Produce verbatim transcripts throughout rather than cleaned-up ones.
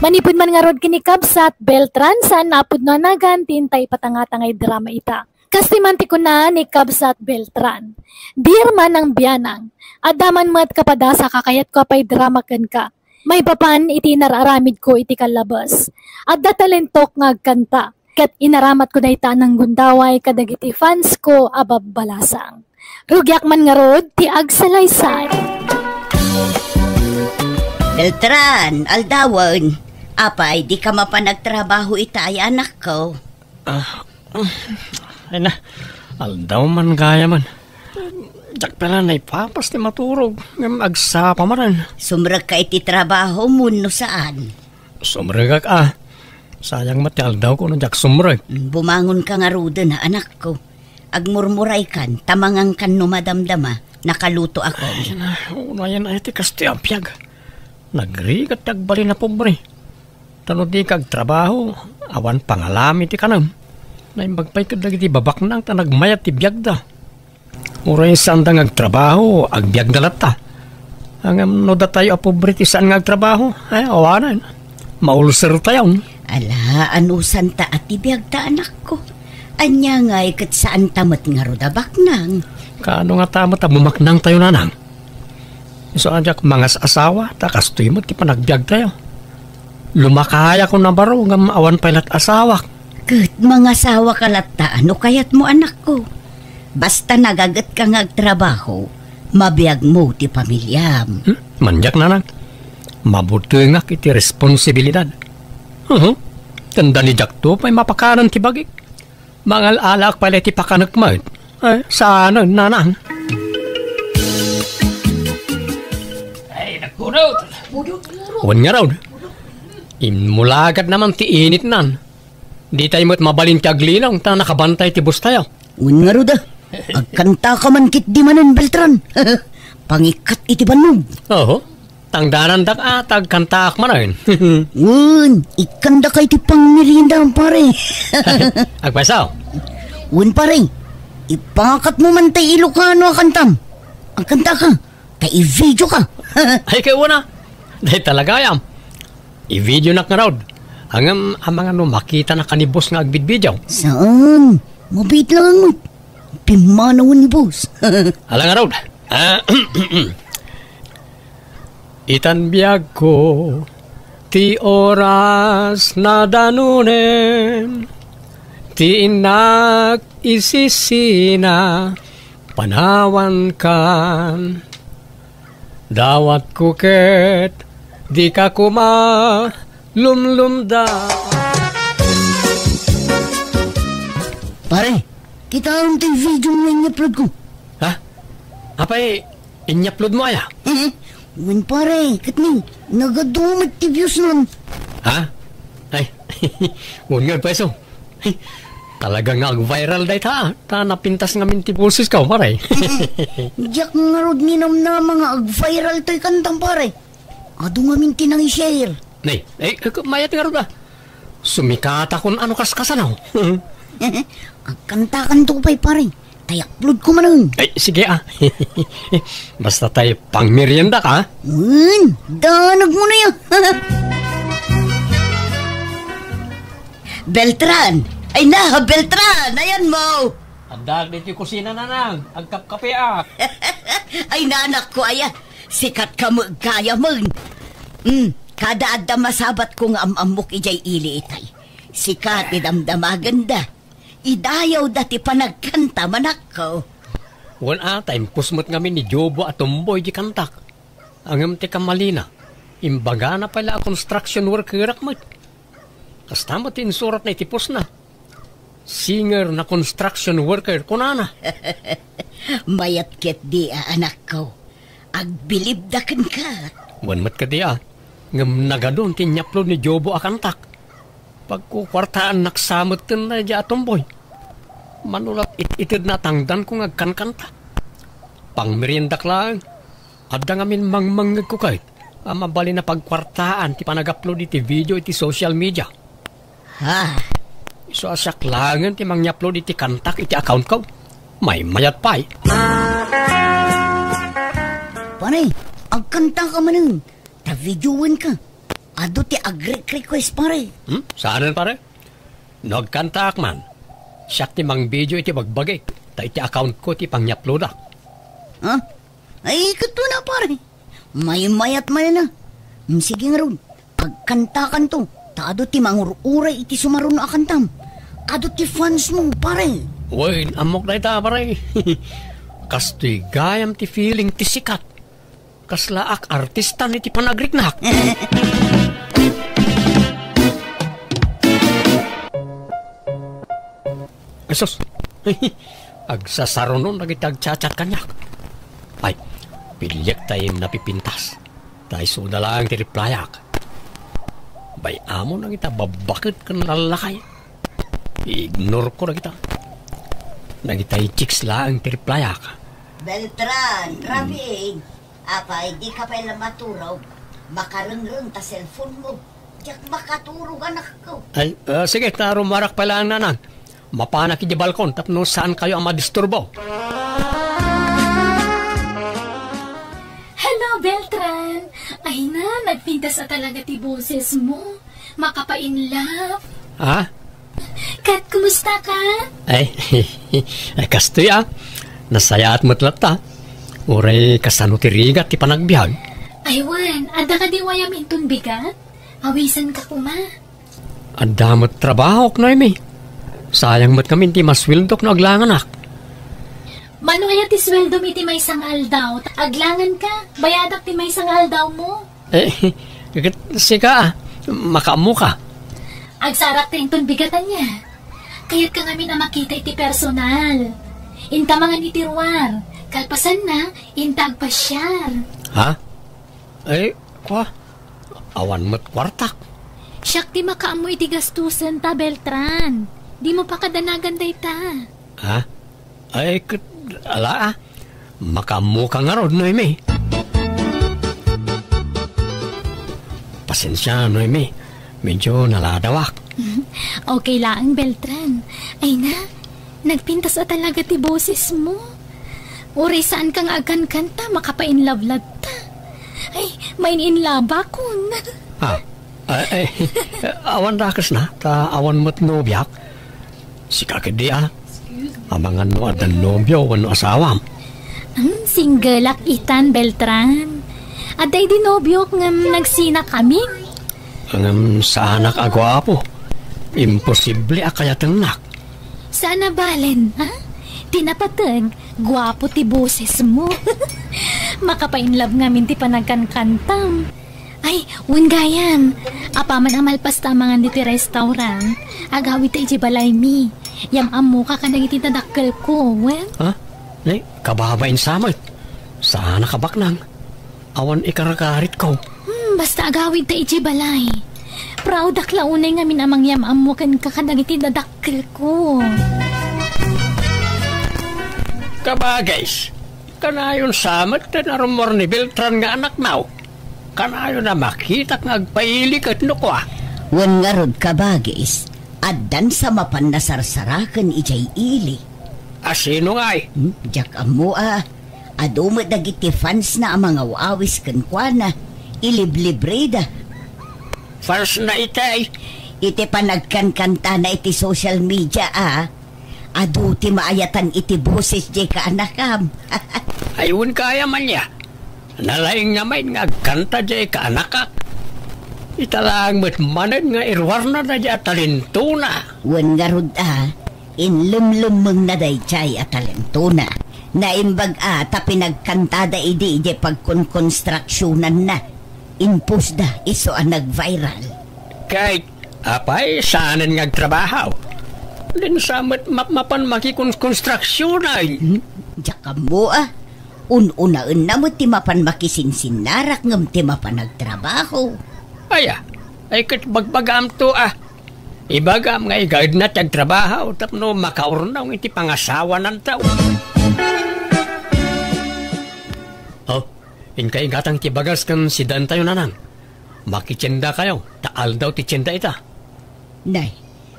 Manipud man ngarud ken ni Kabsat Beltran, saan a pudno a nagan ti inta ipatangtangay drama ita. Kastoy man ti kuna ni Kabsat Beltran, "Dear Manang Bianang, adda man met kapadasa kakayatko a paidrama kenka. Maipapan iti inar-aramidko iti kallabes, adda talentok nga agkanta, ket inaramatko dayta a nanggundaway kadagiti fansko a babbalasang. Rugiak man ngarud ti agsalaysay." Beltran, aldawen. Apay, di ka mapan agtrabaho ita ay anakko? Ah, ay na, aldaw man gayam. Diak pay la naipapas ti maturog, ngem agsapa manen. Sumrekka iti trabaho, mun no saan? Sumrekak a. Sayang met ti aldawko no diak sumrek. Bumangonka ngaruden a, anakko. Agmurmuraykan, ta mangankan no madamdama, nakalutoakon. Ay na, unayen ay ti kastoy a biag. Nagrigat ti agbalin a pobre. Ta no dika agtrabaho, awan pangalami ti kanem. Naimbag pay kadagiti babaknang ta nagmayat ti biagda. Uray saanda nga agtrabaho, agbiagda latta. Ngem no datayo a pobre ti saan nga agtrabaho, ay, awanen. Maulsertayon. Ala, anusanta a ti biagta, anakko. Ania ngay ket saanta met ngarud a baknang? Kaano ngata met a bumaknangtayo, nanang? Isu a diak mangas-asawa, ta kastoy met ti panagbiagtayo. Lumakayakon a baro ngem awan pay lat asawak. Ket mangasawaka latta no kayatmo, anakko. Basta nagagetka nga agtrabaho, mabiagmo ti pamiliam. Hmm? Mandiak, nanang. Mabutengak iti responsibilidad. Uhu. Tanda ni Jack to pay mapakanan ti bagik. Mangal-alaak pay la iti pakanek met. Ay, saan, nanang? Ay, nagpudot! Wen ngarud, immulagat naman ti initnan. Ditay met mabalin ti aglinong ta nakabantay ti bustayo. Wen ngarud a, agkantaka man ketdi manen, Beltran. Pangikkat iti bannog. Oho. Tangdanandak a, ta agkantaak manen. Wen, ikkandaka iti pangmerienda, pare. Agpayso? Wen, pare. Ipakatmo man tay Ilocano a kantam. Agkantaka, ta i-videoka. Ay, kay una. Dayta la gayam. I-videonak ngarud. Ngem, amangan no makitanak a ni boss nga agbidbidio. Saan? Mabiit lang met. Pimmanawen ni boss. Ala ngarud. Ah, itan biagko, ti oras nadanunen, ti innak isisina, panawankan. Dawatko ket dika koma lumlumda. Pare, kitaem ti video nga inyupload ko. Ha? Apay, inyupload mo aya? Eh, wen pare, ket ni, nagadu met ti views nun. Ha? Ay, wen nga, pweso. Talaga nga ag-viral dayta, ah. Ta napintas ngamin ti boses ka, pare. Diak ngarud ninamnama nga ag-viral toy kantam, pare. Adu ngamin ti nang-share. Nay, eh, eh, mayat ngarud, ah. Sumikatakon ano kaskasano. Agkantakan to pay, pare. Tay upload ko manen. Ay, sige, ah. Basta tay pangmerienda ka. Hmm, danag mo na yan. Beltran! Ay na, Beltran! Ayan mo! Addaak ditoy kusina, nanang. Agkapkapeak. Ay, nanak ko, aya. Sikat ka mo, gaya mo. Hmm, kada adda masabat ko nga am-ammok idiay ili itay. Sikat, idamdamagenda. Idayawda ti panagkanta, manakko. Wen a, ta impus met ngamin ni Jobo a tumboy di kantak. Ngem ti kamalina, imbagana pay la a construction workerak met. Kasta met ti insuratna iti postna. Singer na construction worker, kunana. Mayat ketdi a, anakko. Agbilibda kenka. Wen met kadi a, ngem nagadun ti inyapload ni Jobo a kantak. Pagkukuartaannak sa metten daydiay a tumboy. Mano la it-itedna a tangdanko nga agkankanta. Pangmeriendak laeng. Adda ngamin mangmangngegko ket a mabalin a pagkuartaan ti panag-upload iti video iti social media. Ha? Isu a siak laengen ti mangya-upload iti kantak iti accountko. Maymayat pay. Pare, agkantaka manen. Ta videoenka. Adu ti agre-request, pare. Hmm? Saanen, pare? No agkantaak man, siak ti mangbidio iti bagbagik, ta iti account ko ti pangyaplodak. Ha? Ay, kato na, pare. Maymayat manen a. Hmm, sige ngarud, agkantakanto, ta adu ti mangur-uray iti sumaruno a kantam. Adu ti fans mo, pare. Wen, ammok dayta, pare. Kastoy gayam ti feeling ti sikat. Kaslaak artista iti panagriknak. Jesus. Agsasarunon dagiti agchat-chat kaniak. Ay, piliek tay napipintas. Ta isuda laeng ti replyak. Bay-amon dagita babbaket ken lallakay. I-ignore ko dagita. Dagitay chicks laeng ti replyak. Beltran, Rafi, apay, di ka pay la maturog? Makarengreng ta cellphone mo. Diak makaturog, anakko. Ay, ah, sige, ta rumarak pay laeng, nanang. Mapanak iti balkon tapno saan kayo a madisturbo. Hello, Beltran! Ay na, nagpintas a talaga ti boses mo. Makapa-in love. Ha? Kat, kumusta ka? Ay, ay, kastoy, ah. Nasayaat met latta. Uray kasano ti rigat ti panagbiag? Ay, wen, adda kadi wayam inton bigat? Awisan ka koma. Adda met trabahok, Noemi. Sayang met ngamin ti masweldok no aglanganak. Mano aya ti sweldom iti maysa nga aldaw? Aglangan ka, bayadak ti maysa nga aldaw mo. Eh, ket sika, makaammo ka. Agsarak ta inton bigat ania. Kayat ka ngamin a makita iti personal. Inta mangan iti ruar. Kalpasanna, inta agpasiar. Ha? Eh, kwa? Awan met kuartak. Siak ti makaammo iti gastusen ta, Beltran. Di mo pakadanagan dayta. Ha? Ay, ket, ala, ah. Makaammo ka ngarud, Noemi. Pasensia, Noemi. Medyo naladawak. Okay laeng, Beltran. Ay na, nagpintas a talaga ti boses mo. Uray saan ka nga agkankanta, makapa-in love latta. Ay, main-in love akon. Ah, ay, ay, awan dakes na, ta awan met nobiak. Sika ketdi, ah. Amangan no adda nobio wenno asawam. Hmm, singgelak itan, Beltran. Adda idi nobiok ngem nagsinakami. Ngem saanak a guapo. Imposible a kayatennak. Saan a balen, ha? Ti napateg, guapo ti boses mo. Makapa-in love ngamin ti panagkankantam. Ay, wen gayam, apaman a malpas ta mangan ditoy restaurant, agawid ta idiay balaymi. Yam-ammoka kadagiti dadakkelko, wen? Ha? Nay, kababain sa met. Saanak a baknang. Awan ikarkaritko. Hmm, basta agawid ta idiay balay. Proudak la unay ngamin a mangyam-ammo kenka kadagiti dadakkelko. Kabagis, kanayon sa met ti narummuar ni Beltran nga anakmo. Kanayon a makitak nga agpaili ket no kua. Wen ngarud, kabagis, addan sa mapan nasarsaraken idiay ili. A sino ngay? Hmm, diak ammo a. Adu met dagiti fans na a mangaw-awis kenkuana. Iliblibrida. Fans na itay? Iti panagkankantana iti social media a. Adu ti maayatan iti boses diay kaanakam. Ay, wen gayam ania. Nalaing nga main nga agkanta diay kaanakak. Ita laeng met manen nga iruarna daydiay a talentona. Wen ngarud a, inlemlemmengna daydiay a talentona. Naimbag a ta pinagkantada idi idiay pagkonkonstruksionanna. Inpostda isu a nag-viral. Kay, apay, saanen nga agtrabaho? Dinsa met mapmapan makikonkonstruksionan. Hmm? Diak ammo a. Un-unaenna met ti mapan makisinsinnarak ngem ti mapan agtrabaho. Aya, ay ket bagbagaamto a. Ibagam nga igaedna ti agtrabaho tapno makaurnong iti pangasawananto. Oh, inka igatang ti bagas ken sidaentayo, nanang. Makitiendakayo, ta aldaw ti tienda ita. Nay,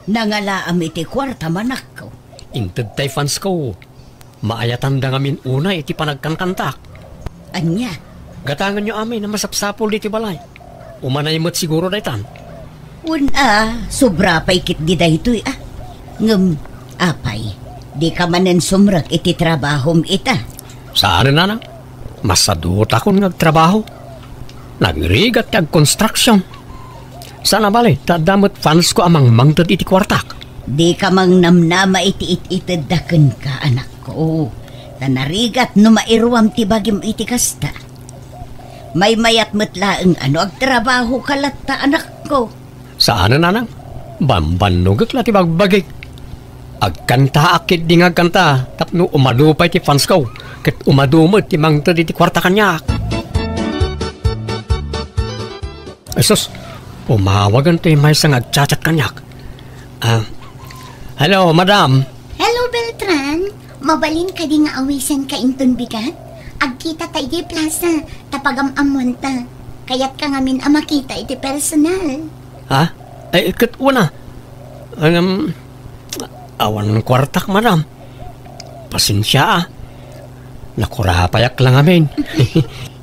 nangalaam iti kuarta, manakko. Inted tay fansko. Maayatanda ngamin unay iti panagkankantak. Ania? Gatangenyo amin a masapsapul ditoy balay. Umanay met siguro daytan. Wen a, sobra pay ketdi daytoy a. Ngem, apay, dika manen sumrek iti trabahom ita? Saan, nanang. Masadutakon nga agtrabaho. Nagrigat ti agkonstruksion. Saan a bale, ta adda met fansko a mangmangted iti kuartak. Dika mangnamnama iti it-itedda kenka, anakko. Ta narigat no mairuam ti bagim iti kasta. Maymayat met laeng a no agtrabahoka latta, anakko. Saan, nanang. Bambannogek la ti bagbagik. Agkantaak ketdi nga agkanta tapno umadu pay ti fansko ket umadu met ti mangted iti kuarta kaniak. Ay sus, umawagen toy maysa nga agchat-chat kaniak. Ah, hello, madam. Hello, Beltran. Mabalin kadi nga awisenka inton bigat? Agkitata idiay plaza, ta pagam-ammoanta. Kayatka ngamin a makita iti personal. Ha? Ay, ket wen a. Ngem, awan kuartak, madam. Pasensia a. Nakurapayak la ngamin.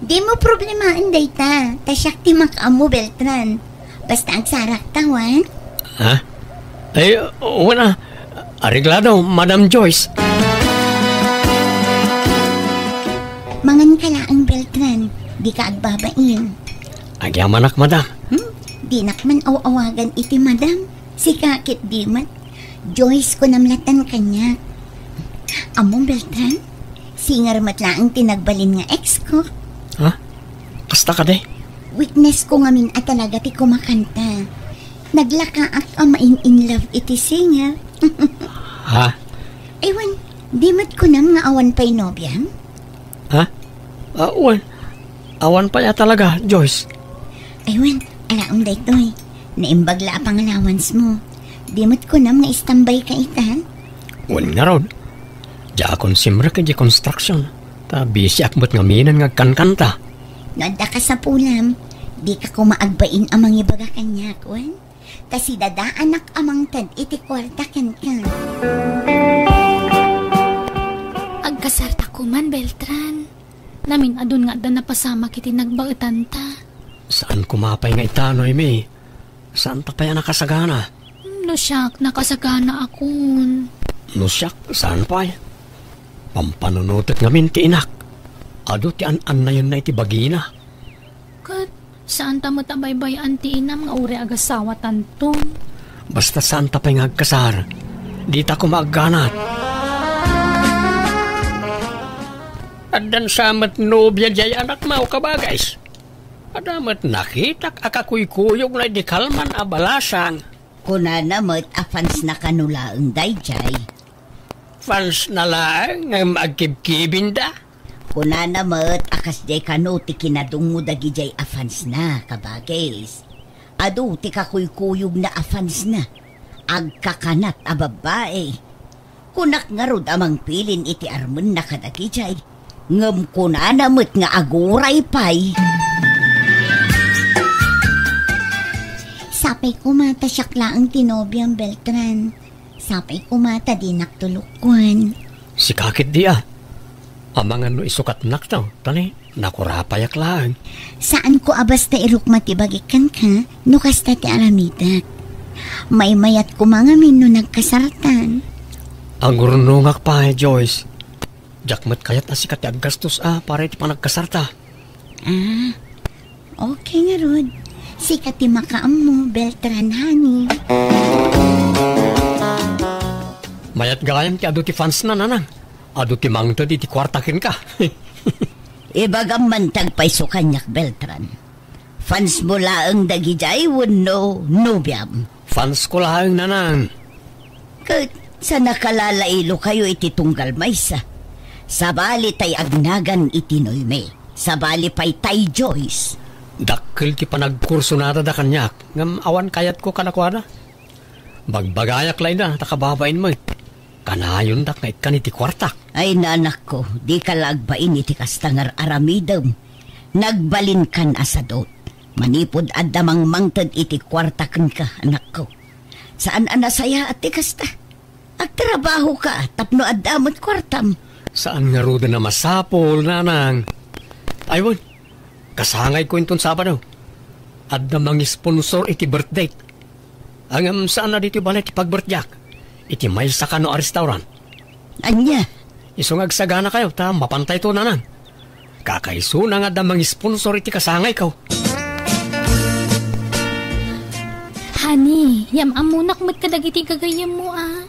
Dimo problemaen dayta, ta siak ti makaammo, Beltran. Basta agsarakta, wen? Ha? Ay, wen a. Areglado, Madam Joyce. Manganka laeng, Beltran. Dika agbabain. Agyamanak, madam. Hmm? Dinak man aw-awagan iti madam. Sika ketdi met. Joyce, kunam latan kaniak. Ammom, Beltran? Singer met laeng ti nagbalin nga ex ko. Ha? Kasta kadi? Weakness ko ngamin a talaga ti kumakanta. Naglakaak a main-in love iti singer. Ha? Ay wen, di met kunam nga awan pay nobiam? Ha? Ah, wen. Awan pay a talaga, Joyce. Ay wen, alaem daytoy. Naimbag la a pangalawansmo. Di met kunam nga istambayka ita? Wen ngarud. Diakon simrek idiay construction. Ta busyak met ngaminen nga agkankanta. No adda kasapulam, dika koma agbain a mangibaga kaniak, wen? Ta sidadaanak a mangted iti kuarta kenka. Agkasarta koman, Beltran. Namin-adun nga adda napasamak iti nagbaetanta. Saan koma pay nga ita, Noemi? Saanta pay a nakasagana? No siak, nakasaganaakon. No siak, saan pay? Pampanunotek ngamin ti inak. Adu ti an-annayenna iti bagina. Ket saanta met a baybay-an ti inam nga uray agasawatanto. Basta saanta pay nga agkasar, dita koma agganat. Addan sa met nobia diay anakmo, kabagis. Adda met nakitak a kakuykuyogna idi kalman a balasang. Kunana met a fansna kano laeng daydiay. Fansna laeng ngem agkibkibinda. Kunana met a kasdiay kano ti kinadungmo dagidiay a fansna, kabagis. Adu ti kakuykuyogna a fansna. Agkakanat a babbai. Kunak ngarud a mangpilin iti armenna kadagidiay. Ngem kunana met nga aguray pay. Sapay koma ta siak laeng ti nobiam, Beltran. Sapay koma ta dinak tulokkuan. Sika ketdi a. Amangan no isukatnak to, tani, nakurapayak laeng. Saanko a basta irukma ti bagik kenka, no kasta ti aramidek. Maymayat koma ngamin no nagkasartan. Agurnongak pay, Joyce. Diak met kayat a sika ti aggastos a para iti panagkasarta. Ah, okay ngarud. Sika ti makaammo, Beltran, honey. Mayat gayam ti adu ti fansna, nanang. Adu ti mangted iti kuarta kenka. Ibagam man ti agpayso kaniak, Beltran. Fansmo laeng dagidiay wenno nobiam? Fansko laeng, nanang. Ket sa nakalalailo kayo iti tunggal maysa, sabali tay agnagan iti Noemi. Sabali pay tay Joyce. Dakkel ti panagkursunada da kaniak, ngem awan kayatko kadakuada. Bagbagayak la ida ta kababain met. Kanayondak nga ikkan iti kuartak. Ay, nanakko, dika la agbain iti kasta nga ar-aramidem. Nagbalinkan a sadut. Manipud adda mangmangted iti kuarta kenka, anakko. Saan a nasayaat ti kasta. Agtrabahoka tapno adda met kuartam. Saan ngaruden a masapul, nanang. Ay, wen, kasangayko inton Sabado. Adda mangisponsor iti birthday. Ngem saan a ditoy balay ti pagbirthday-ak. Iti maysa kano a restaurant. Ania? Isu nga agsaganakayo ta mapantayto, nanang. Kakaisuna nga adda mangisponsor iti kasangayko. Honey, yam-ammonak met kadagiti gagayyemmo, a.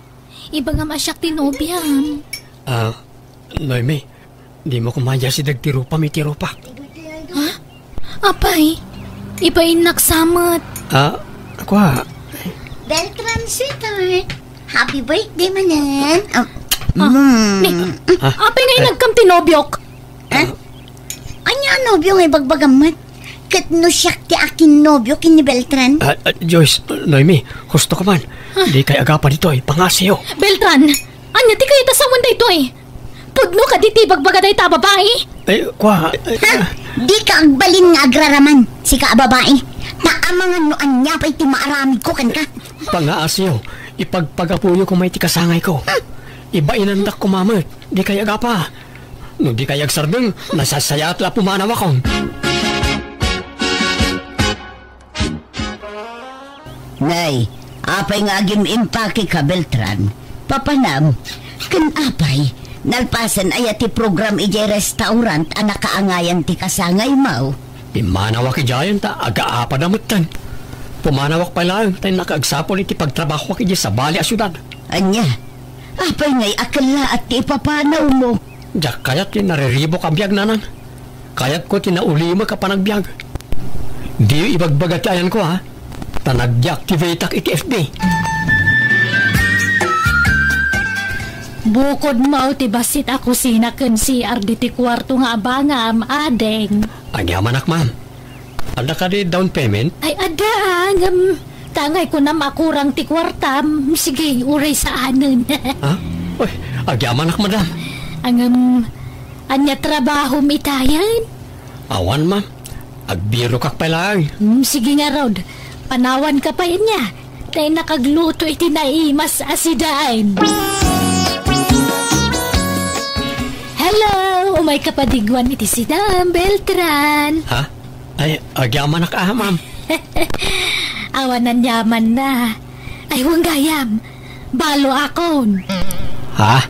Ibagam a siak ti nobiam. Ah, Noemi, dimo koma iyasideg ti rupam iti rupak. Ha? Apay, ibainnak sa met. Ah, kua. Beltran, sweetheart. Happy birthday manen. Ah, Ah, mm. Ni, Ah. apay nga Ah. inagkam ti nobiok? Eh? Ania a nobio nga ibagbagam met? Ket no siak ti akinnobio ken ni Beltran? Ah, ah, Joyce, Noemi, husto ka man. Ah. Dikay agapa ditoy, pangngasiyo. Beltran, ania ti kayat a sawen daytoy? Pudno kadi ti ibagbaga dayta a babai? Ay, kua, ay, Ha? ah. Dika agbalin nga agraraman, sika a babai. Ta amangan no ania pay ti maaramidko kenka. Pangngasiyo, ipagpagapuyo koma iti kasangayko. Ibainandak koma met, dikay agapa. No dikay agsardeng, nasasayaat la a pumanawakon. Nay, apay nga agim-impake ka, Beltran? Papanam, ken apay, nalpasen aya ti program idiay restaurant a nakaangayan ti kasangaymo? Pimmanawak idiayen ta agaapada metten. Pumanawak pay laeng ta innak agsapul iti pagtrabahoak idiay sabali a siudad. Ania? Apay ngay a kellaat ti ipapanawmo? Diak kayat ti nariribuk a biag, nanang. Kayatko ti naulimek a panagbiag. Diyo ibagbaga ti ayanko, ha? Ta nag-deactivate-ak iti F B. Bukodmo ti bassit a kusina ken C R ditoy kuarto nga abangam, ading. Agyamanak, ma'am. Adda kadi down payment? Ay, adda, ngem ta ngay kunam a kurang ti kuartam. Sige, uray saanen. Ha? Uy, agyamanak, madam. Ngem, ania trabahom itayen? Awan, ma'am. Agbirokak pay laeng. Hmm, sige ngarud. Panawanka pay ania. Ta innak agluto iti naimas a sidaen. Hello! Umayka padigwan iti sidaem, Beltran. Ha? Ay, agyamanak a, ma'am. Awan aniamanna. Ay, wen gayam. Baloakon. Ha?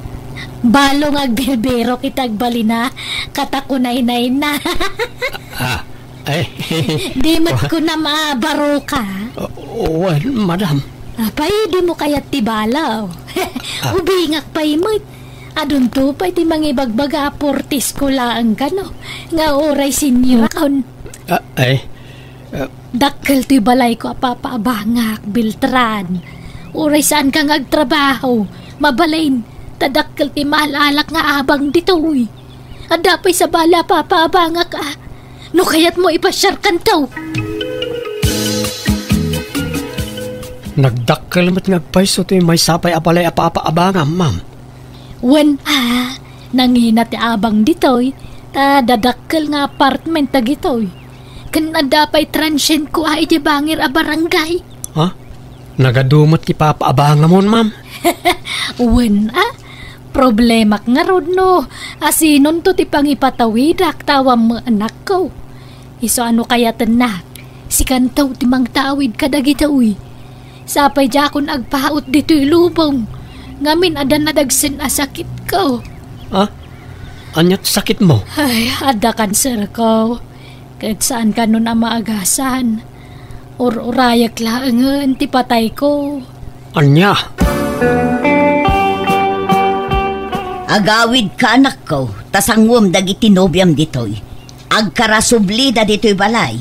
Balo nga agbirbirok iti agbalina, ket a kunaynayna. Ha? Ay. Di met kunam a baroka. O-, wen, madam. Apay, dimo kayat ti balo? Ah. Ubingak pay met. Adunto pay ti mangibagbaga a portisko laeng kano, nga uray seniorakon. Ah, ay. Ah. Dakkel ti balayko a papaabangak, Beltran. Uray saanka nga agtrabaho, mabalin, ta dakkel ti maal-alak nga abang ditoy. Adda pay sabali a papaabangak a. No kayatmo, ipasiarkanto. Nagdakkel met nga agpayso ti maysa pay a balay a papaabangam, ma'am. Wen a, nangina ti abang ditoy, ta dadakkel nga apartment dagitoy. Ken adda pay transientko a idiay bangir a barangay. Ha? Nagadu met ti papaabangamon, ma'am? Wen a, problemak ngarud no asinonto ti pangipatawidak ta awan met anakko. Isu a no kayatennak, sikanto ti mangtawid kadagitoy. Sapay diakon agpaut ditoy lubong, ngamin adda nadagsen a sakitko. Ha? Ania ti sakitmo? Ay, adda kanserko. Ket saan kanon a maagasan. Ur-urayek laengen ti patayko. Ania? Agawidka, anakko, ta sanguem dagiti nobiam ditoy. Agkarasublida ditoy balay.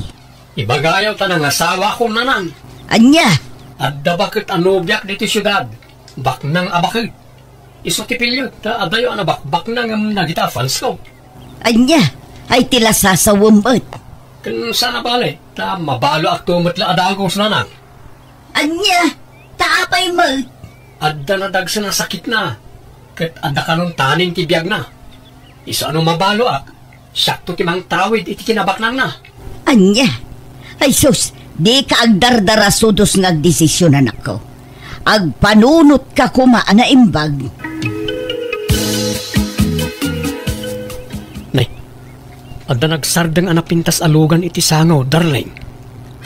Ibagayo ta nangasawakon, nanang. Ania? Adda baket a nobiak ditoy siudad. Baknang a baket. Isu ti pilio, ta adayo a nabakbaknang ngem dagita a fansko. Ania? Ay ti lasasawem met. Ken saan a bale, ta mabaloakto met la a dagus, nanang. Ania? Ta apay met? Adda nadagsen a sakitna, ket adda kanon tanin ti biagna. Isu a no mabaloak, siakto ti mangtawid iti kinabaknangna. Ania? Ay sus, dika agdardarasudos nga agdesisyon, anakko. Agpanunotka koma a naimbag. Nay, adda nagsardeng a napintas a lugan iti sango, darling.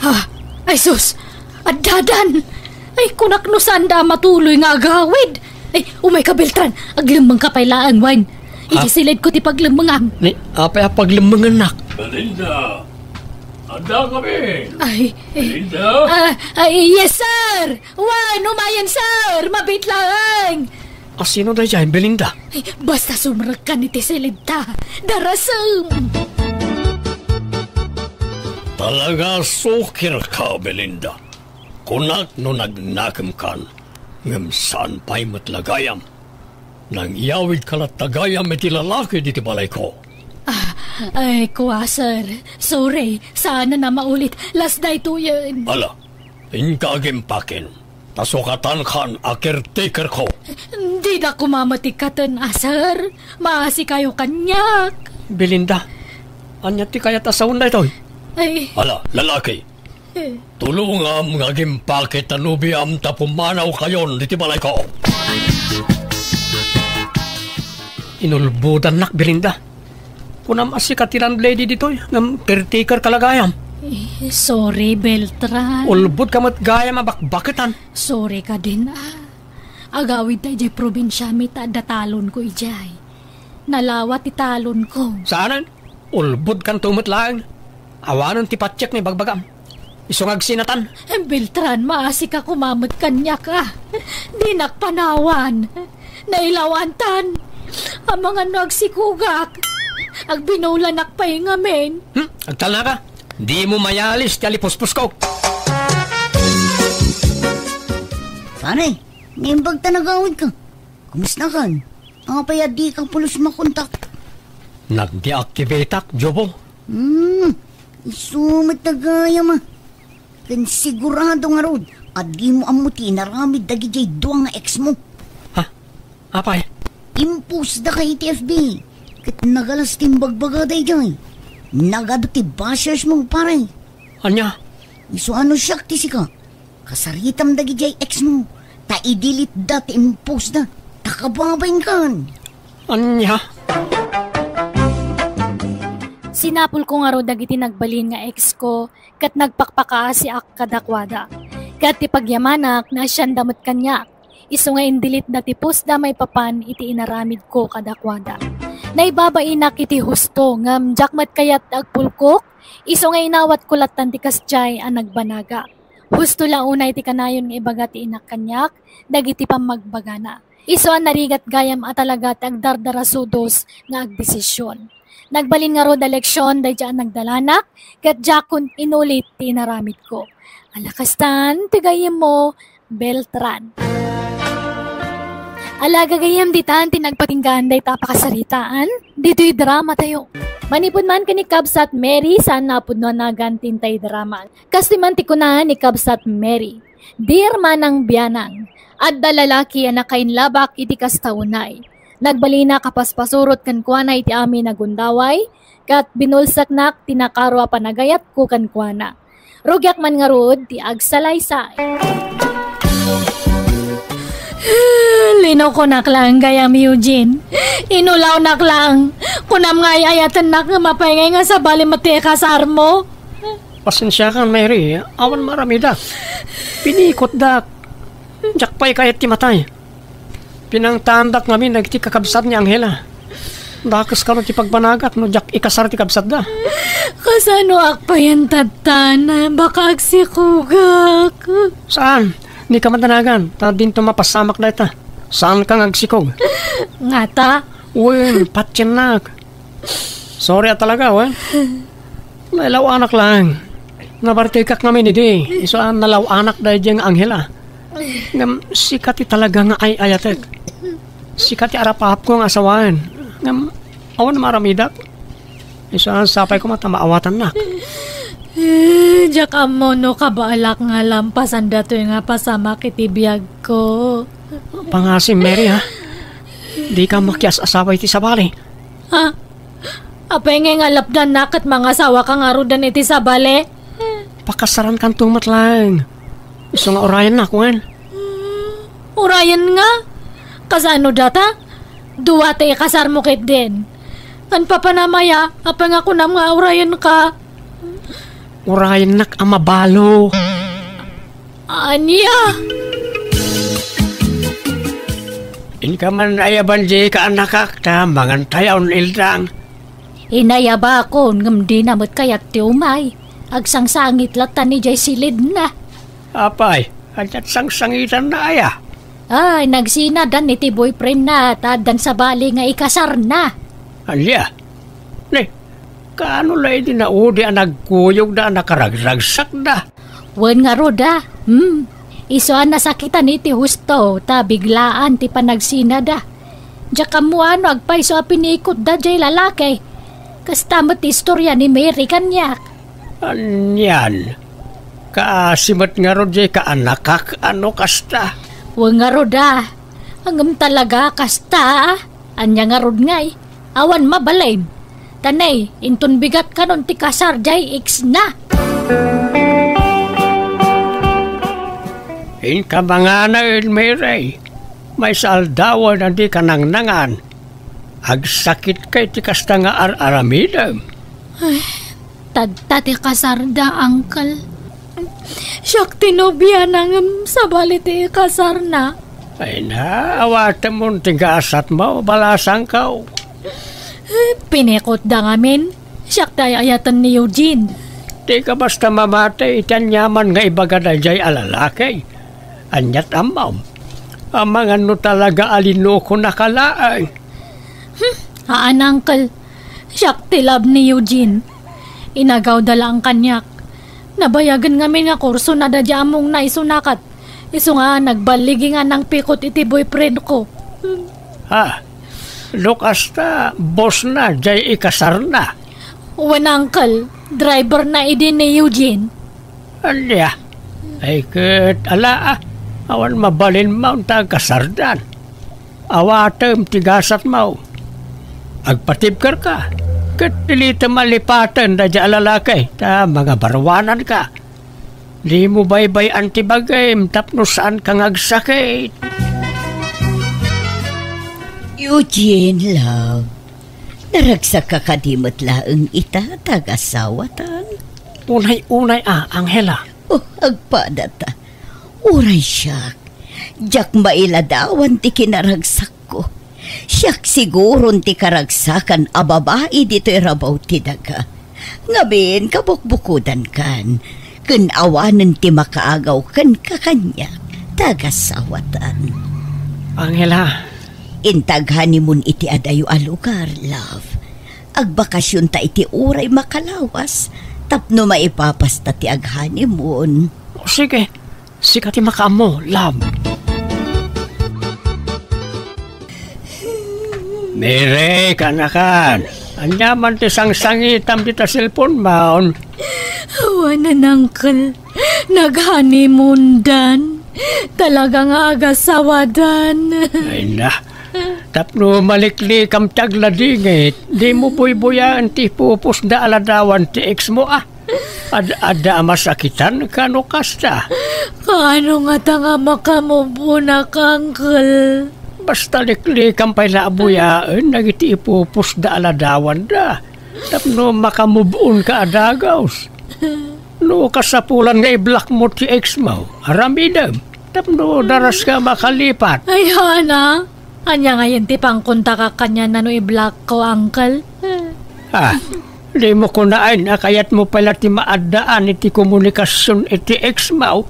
Ha? Ay sus! Addadan! Ay, kunak no saanda a matuloy nga agawid! Ay, umayka, Beltran! Aglemmengka pay laeng, wen. Ha? Idiay silidko ti paglemmengam. Ni, apay a paglemmengennak? Belinda! Adda kami! Ay, eh, Belinda? Ah, ay, yes, sir! Wen, umayen, sir! Mabiit laeng! Asino daydiay, Belinda? Basta sumrekkan iti silidta, darasem! Talaga sukirka, Belinda. Kunak no nagnakemkan, ngem saan pay met la gayam. Nangyawidka latta gayam iti lalaki diti balayko. Ah, ay, kua, sir. Sorry, saan a maulit. Last daytoyen. Ala, inka agimpaken. Ta sukatankan a caretakerko. Dida koma met ikkaten a, sir. Maasikayo kaniak. Belinda, ania ti kayat a sawen daytoy? Ay. Ala, lalaki, eh, tulongam nga agimpake ta no biam ta pumanawkayon diti balayko. Inulbodannak, Belinda. Kunam a sika ti landlady ditoy, ngem caretakerka la gayam. Eh, sorry, Beltran. Ulbodka met gayam a bakbaketan. Sorry kadin, ah. Agawidta idiay probinsiami ta adda talonko idiay. Nalawa ti talonko. Saanen? Ulbodkanto met laeng. Awanen ti patiek nga ibagbagam. Isu nga agsinatan. Beltran, maasika koma met kaniak, a. Dinak panawan. Nailawantan. Amangan no agsikugak. Agbinulanak pay ngamin. Hmm? Agtalnaka? Dimo mayalis ti alipuspusko. Pare, naimbag ta nagawidka. Kumustakan? Apay a dika pulos makontak? Nag-deactivateak, Jobo. Hmm, isu met gayam a. Ken sigurado ngarud a dimo ammo ti inaramid dagidiay dua nga ex mo. Ha? Apay? Impostdaka iti F B. Ket nagalas ti imbagbagada idiay. Nagadu ti bashers mo, pare. Ania? Isu a no siak ti sika, kasaritam dagidiay ex mo, ta i-delete da ti impostda, ta kababainkan. Ania? Sinapulko ngarud dagiti nagbalin nga ex ko, ket nagpakpakaasiak kadakuada. Ket ti pagyamanak, naasianda met kaniak. Isu nga in-delete da ti postda maipapan iti inaramidko kadakuada. Naibabainak iti husto, ngem diak met kayat agpulkok, isu nga inawatko lattan ti kasdiay a nagbanaga. Husto la unay ti kanayon nga ibaga ti inak kaniak dagiti pammagbagana. Isu a narigat gayam a talaga ti agdardarasudos nga agdesision. Nagbalin ngarud a leksion daydiay a nagdalanak, ket diakon inulit ti inaramidko. Ala kastan ti gayyemmo, Beltran. Ala, gagayyem, ditan ti nagpatinggaan dayta a pakasaritaan ditoy dramatayo. Manipud man ken ni Kabsat Mary, saan a pudno a nagan ti intay drama. Kastoy man ti kuna ni Kabsat Mary, "Dear Manang Bianang, adda lalaki a nakainlabak iti kasta unay. Nagbalinak a paspasurot kenkuana iti amin a gundaway, ket binulseknak ti nakaro a panagayatko kenkuana. Rugiak man ngarud ti agsalaysay." Linukonak lang gayam, Eugene. Inulawnak lang. Kunam nga ay-ayatennak nga mapay ngay nga sabali met ti ikasarmo. Pasensiakan, Mary. Awan maaramidak. Pinikotdak. Diak pay kayat ti matay. Pinangtaandak ngamin dagiti kakabsat ni Angela. Dakes kano ti pagbanagak no diak ikasar ti kabsatda. Kasanoak payen tattan? Baka agsikogak. Saan? Dika madanagan, ta dinto mapasamak dayta. Saanka nga agsikog? Ngata? Wen, patiennak. Sorry a talaga, wen. Nailaw-anak lang. Nabartekak ngamin idi. Isu a nalaw-anak daydiay nga Angela. Ngem sika ti talaga nga ay-ayatek. Sika ti arap-apko nga asawaen. Ngem awan maaramidak. Isu a sapay koma ta maawatannak. Eh, diak ammo no kabaelak nga lampasan datoy nga pasamak iti biagko. Pangasim, Mary, ha? Dika makias-asawa iti sabali. Ha? Apay ngay nga lapdannak ket mangasawaka ngaruden iti sabali? Pakasarankanto met laeng. Isu nga urayennak, wen? Urayen nga? Kasano data? Dua ti ikasarmo ketdin. Ken papanam aya, apay nga kunam nga urayenka? Urayennak a mabalo. Ania? Inka man ayaban di kaanakak ta mangantayon, Ildang. Inayabakon, ngem dina met kayat ti umay. Agsangsangit latta ni jay silidna. Apay, ania't sangsangitanna aya? Ay, nagsinadan iti boyfriendna, ta addan sabali nga ikasarna. Ania? Ne, kaano la idi naudi a nagkuyogda a nakaragragsakda? Wen ngarud a, hmm, isu a nasakitan iti husto, ta biglaan ti panagsinada. Diak ammo no agpayso a pinikotda jay lalaki. Kasta met ti istorya ni Mary kaniak. Anian? Kaasi met ngarud jay kaanakak a no kasta? Wen ngarud a, ngem talaga kasta a. Ania ngarud ngay? Awan mabalin. Ta ne, inton bigat kanon ti kasar jay ex-na. Inka manganay, Mary. Maysa aldawen a dika nangnangan. Agsakitka iti kasta nga ar-aramidem. Ay, tadta ti kasarda, Uncle. Siak ti nobiana ngem sabali ti ikasarna. Ay na, awatemon ti gasatmo, balasangko. Eh, pinikotda ngamin. Siak ti ay-ayaten ni Eugene. Dika basta mamati iti aniaman nga ibaga daydiay a lalaki. Ania't ammom? Amangan no talaga a linukonaka laeng. Hmm, haan, Uncle. Siak ti love ni Eugene. Inagawda laeng kaniak. Nabayagen ngamin nga kursona daydiay a mungna isuna ket isu nga nagballigi nga nangpikot iti boyfriendko. Ha? No kasta, bossna jay ikasarna? Wen, Uncle. Driverna idi ni Eugene. Ania? Ay ket, ala, a, awan mabalinmo ta agkasardan. Awatem ti gasatmo. Agpatibkerka, ket dilitem a lipaten daydiay a lalaki ta mangabaruananka. Dimo baybay-an ti bagim tapno saanka nga agsakit. Eugene, love, naragsakka kadi met laeng ita ta agasawatan? Unay-unay a, Angela. Oh, agpadata. Uray siak, diak mailadawan ti kinaragsakko. Siak siguron ti karagsakan a babai ditoy rabaw ti daga. Ngamin, kabukbukodankan, ken awanen ti makaagaw kenka kaniak, ta agasawatan. Angela. Inta ag-honeymoon iti adayo a lugar, love. Agbakasionta iti uray makalawas, tapno maipapasta ti ag-honeymoon. O, sige. Sika ti makaammo, love. Mary, kaanakan. Ania man ti sangsangitam dita cellphone-mon? Awanen, Uncle. Nag-honeymoon-dan. Talaga nga agasawadan. Ay na. Tapno maliklikam ti agladingit, dimo buybuyaen ti ipupusda a ladawan ti ex-mo, a. Ad-adda a masakitanka no kasta. Kaano ngata nga makamove-onak, Uncle? Basta liklikam pay la a buyaen dagiti ipupusda a ladawanda tapno makamove-onka a dagus. No kasapulan nga i-block-mo ti ex-mo, aramidem tapno daraska makalipat. Ay, haan a. Ania ngayen ti pangkontakak kaniana no i-block-ko, Uncle? Ah, dimo kunaen a kayatmo pay la ti maaddaan iti komunikasion iti ex-mo?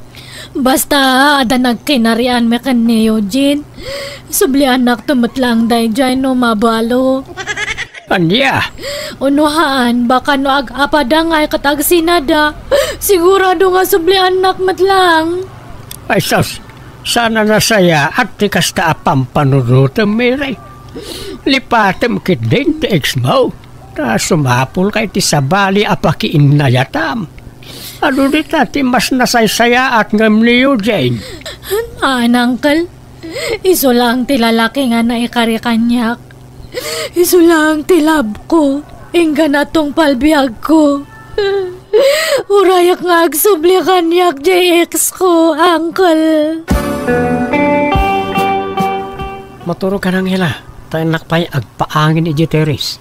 Basta, adda nagkinarianmi ken ni Eugene. Subliannakto met laeng daydiay no mabalo. Ania? Uno haan, baka no ag-apada ngay ket agsinada, sigurado nga subliannak met laeng. Ay sus, saan a nasayaat ti kasta a pampanunotem, Mary. Lipatem ketdin ti ex-mo, ta sumapulka iti sabali a pakiinnayatam. Adu dita ti mas nasaysayaat ngem ni Eugene. Haan, Uncle. Isu laeng ti lalaki nga naikari kaniak. Isu laeng ti love-ko, inggana tungpal biagko. Urayak nga agsubli kaniak diay ex-ko, Uncle. Maturog ka, Angela, ta innak pay agpaangin idiay terrace.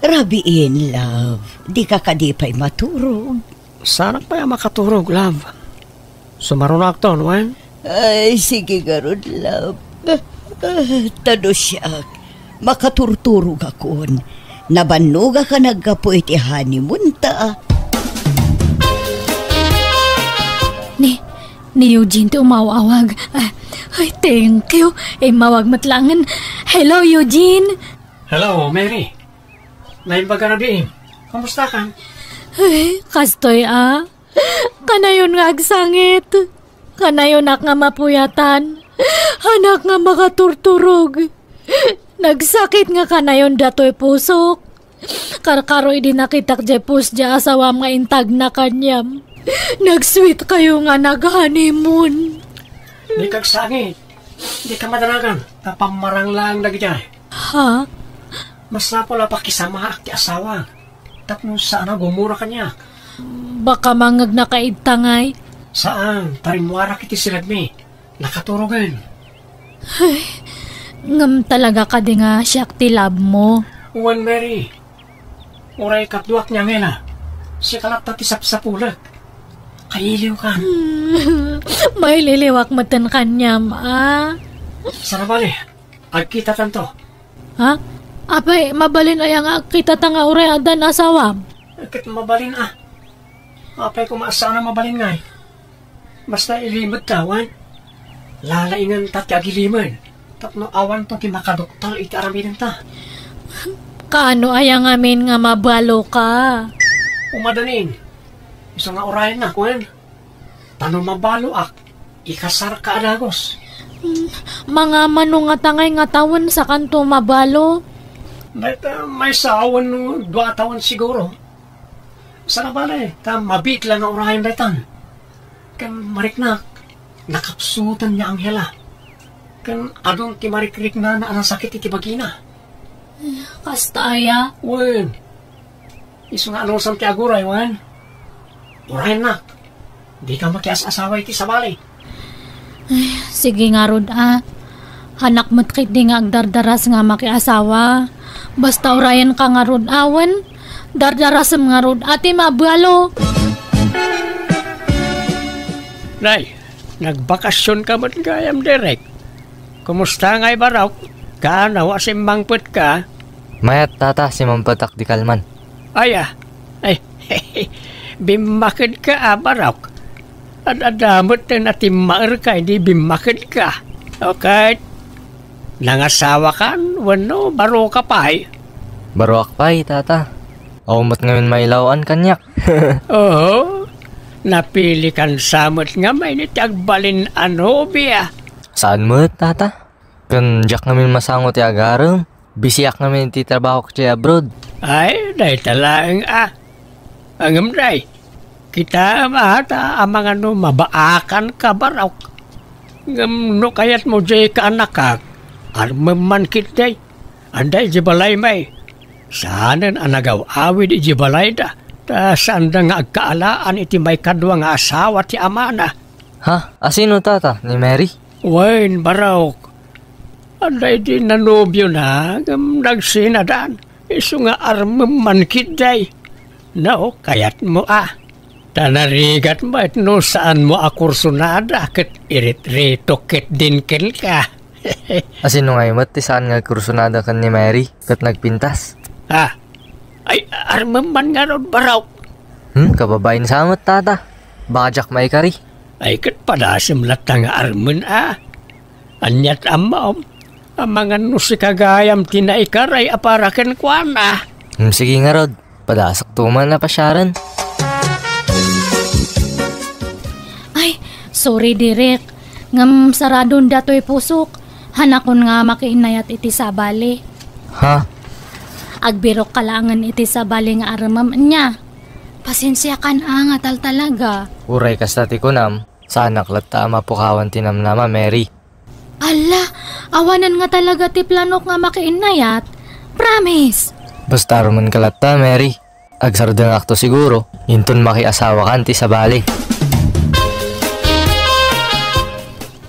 Rabiin, love. Dika kadi pay maturog? Saanak pay a makaturog, love. Sumarunoakton, wen? Ay, sige ngarud, love. Ah, ta no siak, makaturturogakon. Nabannogak a naggapu iti honeymoon ta. Ni, ni Eugene ti umaw-awag. Ah, ay, thank you. Immawag met laengen. Hello, Eugene. Hello, Mary. Naimbag a rabiim. Kumusta ka? Ay, kastoy a. Kanayon nga agsangit. Kanayonak nga mapuyatan. Hanak nga makaturturog. Nagsakit nga kanayon datoy pusok. Karkaro idi nakitak jay pus jay asawam nga intagna kaniam. Nagsweet kayo nga nag-honeymoon. Di kagsangit. Di ka madanagan. Kapammarang laeng dagiti. Ha? Masapul a pakisamaak ti asawa. Tapno saan a gumura kaniak. Baka mangegnaka ita ngay? Saan, ta rimmuarak iti silagmi. Nakaturogen. Ay, ngem talaga kadi nga siak ti love mo? Wen, Mary. Uray kaduak ni Angela. Sika latta ti sapsapulek. Kailiwkan. Maililiwak metten kaniam, a? Sana bale, agkitatanto. Ha? Apay, mabalin aya nga agkitata nga uray addan asawam? Ket mabalin a. Apay koma saan a mabalin ngay? Basta ilimedta, wen? Lalaingenta ti agilimed. Tapno awanto ti makaduktal iti aramidenta. Kaano aya ngamin nga mabaloka? Umadanin. Isu nga urayennak, wen? Ta no mabaloak, ikasarka a dagus. Hmm, mangamano ngata ngay nga tawen sakanto mabalo? Dayta maysa a wenno dua a tawen siguro. Sana bale, ta mabiit la nga urayen daytan. Ken mariknak, nakapsutan ni Angela. Ken adun ti marikriknana a nasakit iti bagina. Kasta aya? Wen, isu nga anusam ti aguray, wen? Urayennak, dika makias-asawa iti sabali. Ay, sige ngarud a. Hanak met ketdi nga agdardaras nga makiasawa. Basta urayenka ngarud a, wen? Dardarasem ngarud a ti mabalo. Nay, nagbakasionka met gayam, Derek. Kumusta ngay, Barok? Kaano a simmangpetka? Mayat, tata, simmangpetak di kalman. Aya, ay, bimmakedka a, Barok. Ad-adda met ti natimmaerka idi bimmakedka. Okay. Nangasawakan wenno baroka pay? Baroak pay, tata. Awan met ngamin mailaw-an kaniak. Oo. Napilikan sa met ngamin iti agbalin a nobia. Saan met, tata? Ken diak ngamin masango ti agarem. Bisiak ngamin iti trabahok iti abroad. Ay, dayta laeng a. Ngem day, kitaem a ta amangan no mabaakanka, Barok. Ngem no kayatmo diay kaanakak, armem man ketdi. Adda idiay balay may. Saanen a nagaw-awid idiay balayda, ta saanda nga agkaalaan iti maikadua nga asawa ti amana. Ha? Asino, tata? Ni Mary? Wen, Barok. Adda idi nanobiona, ngem nagsinadan. Isu nga armem man ketdi. No, kayatmo a. Ta narigat met no saanmo a kursunada ket iritritokto ketdin kenka. Asino ngay met ti saan nga agkursunada ken ni Mary ket nagpintas? Ah, ay, armem man ngarud, Barok. Hmm, kababain sa met, tata. Baka diak maikari. Ay, ket padasem latta nga armen a. Aniat ammom, amangan no sika gayam ti naikaray a para kenkuana. Hmm, sige ngarud. Padasakto man a pasiaren. Ay, sorry, Derek. Ngem saradon datoy pusok. Hanakon nga makiinnayat iti sabali. Ha? Agbirokka laengen iti sabali nga armem nia. Pasensiakan a nga taltalaga. Uray kasta ti kunam, saanak latta a mapukawan ti namnama, Mary. Alla, awanen nga talaga ti planok nga makiinnayat. Promise! Basta armenka latta, Mary. Agsardengakto siguro, inton makiasawakan ti sabali.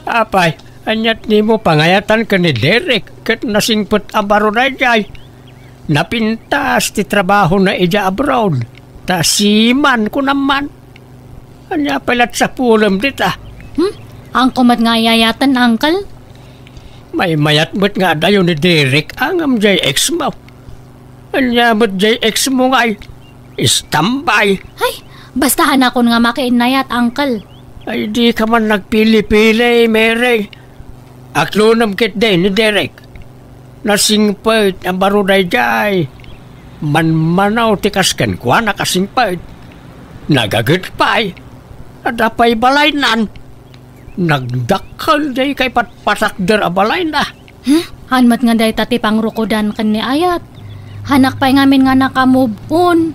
Apay, aniat nimo pangayatan ken ni Derek ket nasingpet a baro daydiay? Napintas ti trabahona idiay abroad, ta seaman, kunam man. Ania pay la't sapulem dita? Hmm? Haanko met nga ayayaten, Uncle? Maymayat met nga adayo ni Derek a ngem jay ex mo. Ania met jay ex mo ngay? Istambay. Ay, basta haanakon nga makiinnayat, Uncle. Ay, dika man nagpili-pili, Mary. Aklonem ketdi ni Derek. Nasingpet a baro daydiay. Manmanaw ti kas kenkuana a singpet. Nagaget pay. Adda pay balaynan. Nagdakkel jay kaipatpatakder a balayna. Hmm? Haan met nga dayta ti pangrukodan ken ni ayat. Haanak pay ngamin nga naka-move on.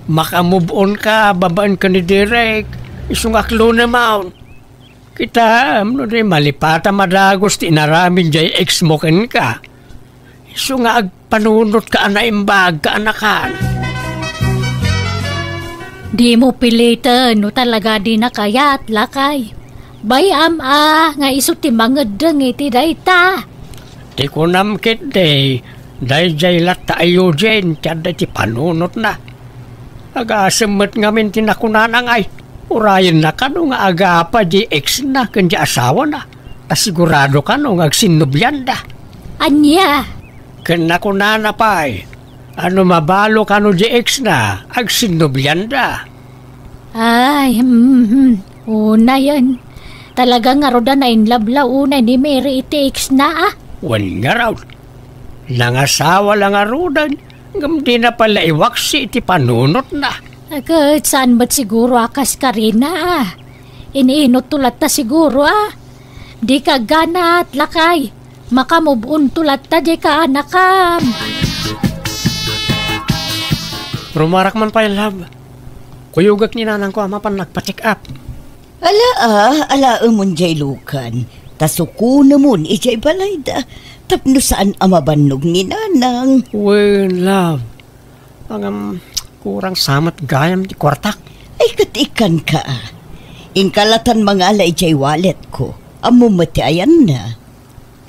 Maka-move on ka babaen ken ni Derek. Isu nga aklonem. Kitaem no di malipatan a dagus ti inaramid jay ex mo kenka. Isu nga agpanunotka a naimbag, kaanakan. Dimo piliten no talaga dina kayat, lakay. Bay-am a nga isu ti mangeddeng iti dayta. Ti kunam ketdi, daydiay latta a Eugene ti adda iti panunotna. Agasem met ngamin ti nakunana ngay, urayenna kano nga agapa di ex-na ken di asawana, ta sigurado kano nga agsinnobianda. Ania? Ken nakunana pay, a no mabalo kano di ex-na, agsinnobianda. Ay, mhm. Unayen. Talaga ngarud a nainlove la unay ni Mary iti ex-na, a? Wen ngarud. Nangasawa la ngaruden, ngem dina pay la iwaksi iti panunotna. Ket saan met siguro a kas karina, a? Iniinotto latta siguro, a? Dika agganat, lakay. Maka-move on to latta diay kaanakam. Rumarak man pay, love. Kuyogek ni nanangko a mapan nagpa-check up. Ala, a, alaemon diay lukan. Ta sukonemon idiay balayda. Tapno saan a mabannog ni nanang. Wen, love. Ngem, kurang sa met gayam ti kuartak. Ay, ket ikkanka, a. Inka latan mangala idiay walletko. Ammom met ti ayanna.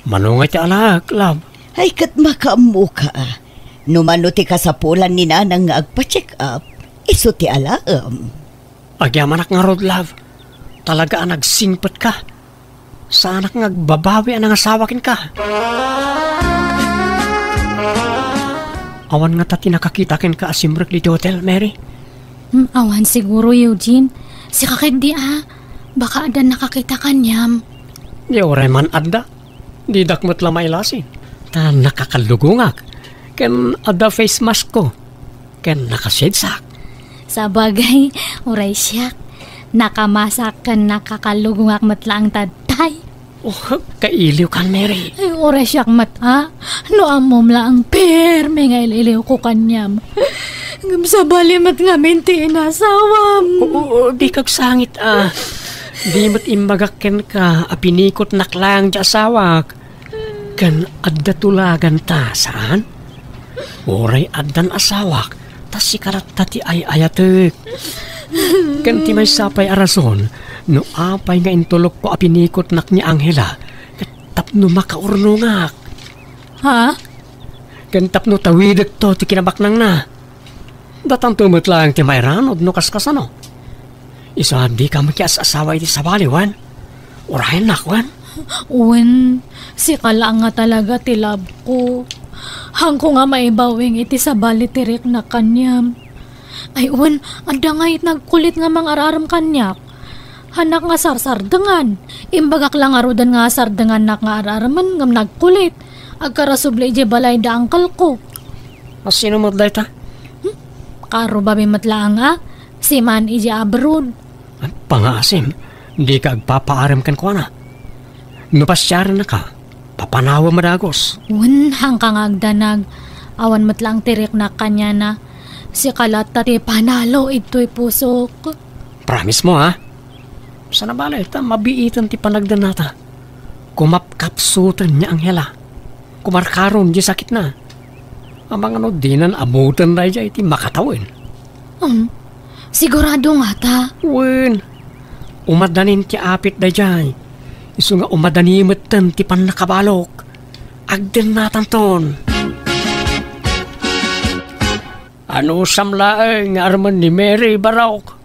Mano ngay ti alaek, love? Ay, ket makaammoka, a. No mano ti kasapulan ni nanang nga agpa-check up, isu ti alaem. Agyamanak ngarud, love. Talaga a nagsingpetka. Saanak nga agbabawi a nangasawa kenka. Awan ngata ti nakakita kenka a simrek ditoy hotel, Mary? Hmm, awan siguro, Eugene. Sika ketdi, a. Baka adda nakakita kaniam. Di uray man adda. Didak met la mailasin. Ta nakakallugongak. Ken adda face mask ko. Ken nakashades-ak. Sabagay, uray siak. Nakamask ken nakakallugongak met laeng ta tay. Oh, kailiwkan, Mary. Ay, uray siak met, a. No ammom laeng permi nga il-iliwko kaniam. Ngem sabali met ngamin ti inasawam. Oo, oo, dika agsangit, a. Di met imbagak kenka a pinikotnak laeng ti asawak. Ken adda tulaganta, saan? Uray addan asawak, ta sika latta ti ay-ayatek. Ken ti maysa pay a rason no apay nga intulokko a pinikotnak ni Angela, ket tapno makaurnongak. Ha? Ken tapno tawidekto ti kinabaknangna. Datanto met laeng ti mairanod no kaskasano. Isu a dika makias-asawa iti sabali, wen? Urayennak, wen? Wen, sika laeng nga talaga ti love ko. Haanko nga maibawing iti sabali ti riknak kaniam. Ay, wen, adda ngay nagkulit nga mangar-arem kaniak. Haanak nga sarsardengan. Imbagak la ngaruden nga sardengannak nga ar-aremen ngem nagkulit. Agkarasubli idiay balay da uncle ko. A, sino met dayta? Hmm? Kaarrubabi met laeng a, siman idiay abroad. Ay, pangaasim, dika agpapaarem kenkuana. No pasiarennaka, papanawem a dagus. Wen, haanka nga agdanag. Awan met laeng ti riknak kaniana. Sika latta ti panalo idtoy pusok. Promise mo, ha? Sana bale, ta mabiiten ti panagdennata. Kumapkapsuten ni Angela. Kumarkaron di sakitna. Amangan no dinan ammuten daydiay ti makatawen. Um, sigurado ngata? Wen, umaddanin ti apit daydiay. Isu nga umadani metten ti pannakabalok. Agdennatanton. Anusam laeng nga armen ni Mary, barok?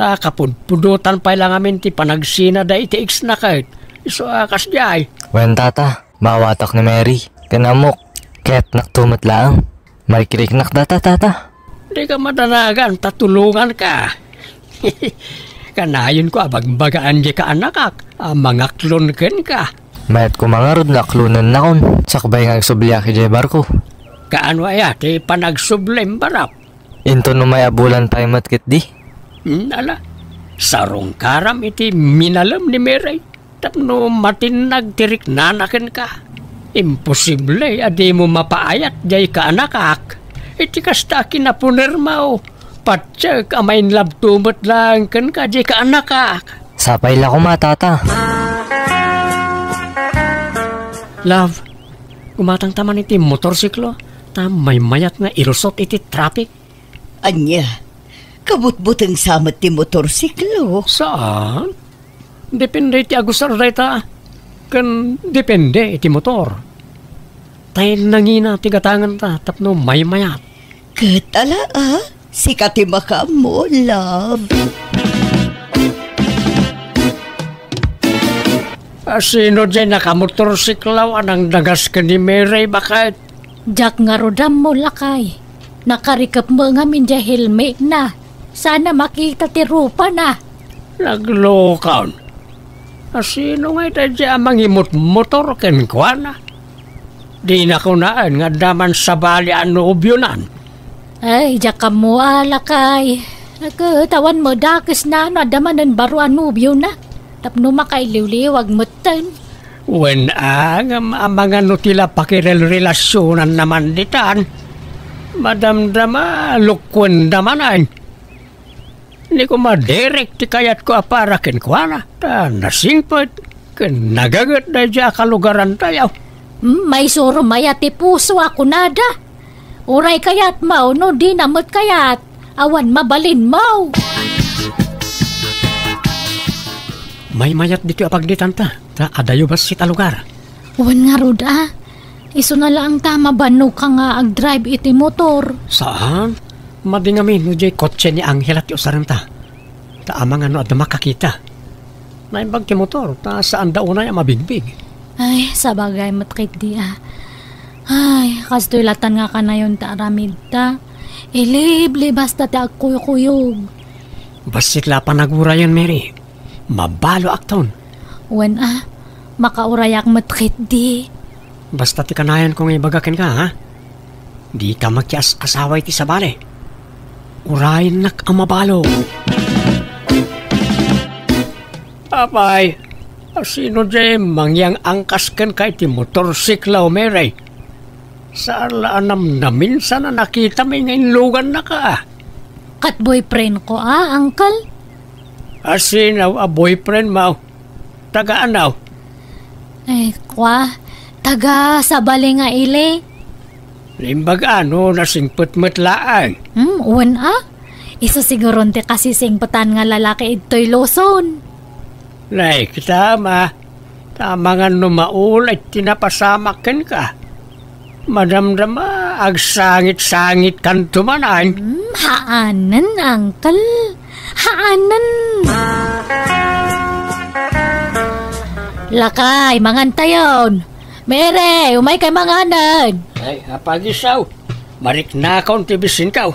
Ta kapudpudotan pay la ngamin ti panagsina da iti ex-na ket. Isu a kasdiay. Wen, tata, maawatak ni Mary. Ken ammok, kayatnak to met laeng. Marikiriknak data, tata. Dika madanagan ta tulonganka. Kanayonko a bagbagaan diay kaanakak a mangaklon kenka. Mayat koma ngarud no aklonennakon, sakbay nga agsubliak idiay barko. Kaano aya ti panagsublim, Barap? Inton umay a bulan pay met ketdi. Hmm, ala, sarungkaram iti minalem ni Mary tapno matinnag ti riknana kenka. Imposible a dimo mapaayat diay kaanakak. Iti kasta a kinapunermo, patiek a ma-in love to met laeng kenka diay kaanakak. Sapay la koma, tata. Love, gumatangta man iti motorsiklo, ta maymayat nga ilusot iti traffic. Ania, kabutbuteng sa met ti motorsiklo? Saan? Depende iti agusar dayta, ken depende iti motor. Ta nangina ti gatanganta tapno maymayat. Ket ala, a? Sika ti makaammo, love. A, sino diay nakamotorsiklo a nangdagas ken ni Mary, baket? Diak ngarud ammo, lakay. Nakarikep met ngamin diay helmetna. Saan a makita ti rupana. Naglokon. A, sino ngay daydiay a mangimutmotor kenkuana? Dina kunaen nga adda man sabali a nobionan. Ay, diak ammo a, lakay. Ket awan met dakesna no adda manen baro a nobiona. Tapno makailiwliwag metten. Wen a, ngem amangan no ti la pakirelrelasionanna man ditan. Madamdama, lukkuenda manen. Ni koma Derek ti kayatko a para kenkuana, ta nasingpet ken nagaget daydiay a kalugarantayo. Hmm, maisuro mayat ti puso a kunada. Uray kayatmo, no dina met kayat, awan mabalinmo. Maymayat ditoy a pagditanta, ta adayo bassit a lugar. Wen ngarud a, isuna laeng ta mabannoka nga agdrive iti motor. Saan? Madi ngamin no diay kotse ni Angela ti usarenta. Ta amangan no adda makakita. Naimbag ti motor, ta saanda unay a mabigbig. Ay, sabagay met ketdi a. Ay, kastoy latan nga kanayon ta aramidta. Iliblibasta ti agkuykuyog. Bassit la a panagurayen, Mary. Mabaloakton. Wen a, makaurayak met ketdi. Basta ti kanayanko nga ibaga kenka, ha? Dika makias-asawa iti sabali. Urayennak a mabalo. Apay, a, sino diay mangyang-angkas kenka iti motorsiklo, Mary? Saan la a namnaminsan a nakitami nga inlugannaka. Ket boyfriendko a, uncle. A, sino a boyfriendmo? Taga anaw? Eh, kwa, taga sabali nga ili. Naimbag a no nasingpet met laeng. Hmm, wen a? Isu siguron ti kasisingpetan nga lalaki idtoy Luzon. Nay, kita ma. Ta amangan no maulay ti napasamak kenka. Madamdama, agsangit-sangitkanto manen. Hmm, haanen, uncle. Haanen. Lakay, mangantayon. Mary, umaykay manganen. Ay, apagisaw. Mariknakon ti bisinkaw.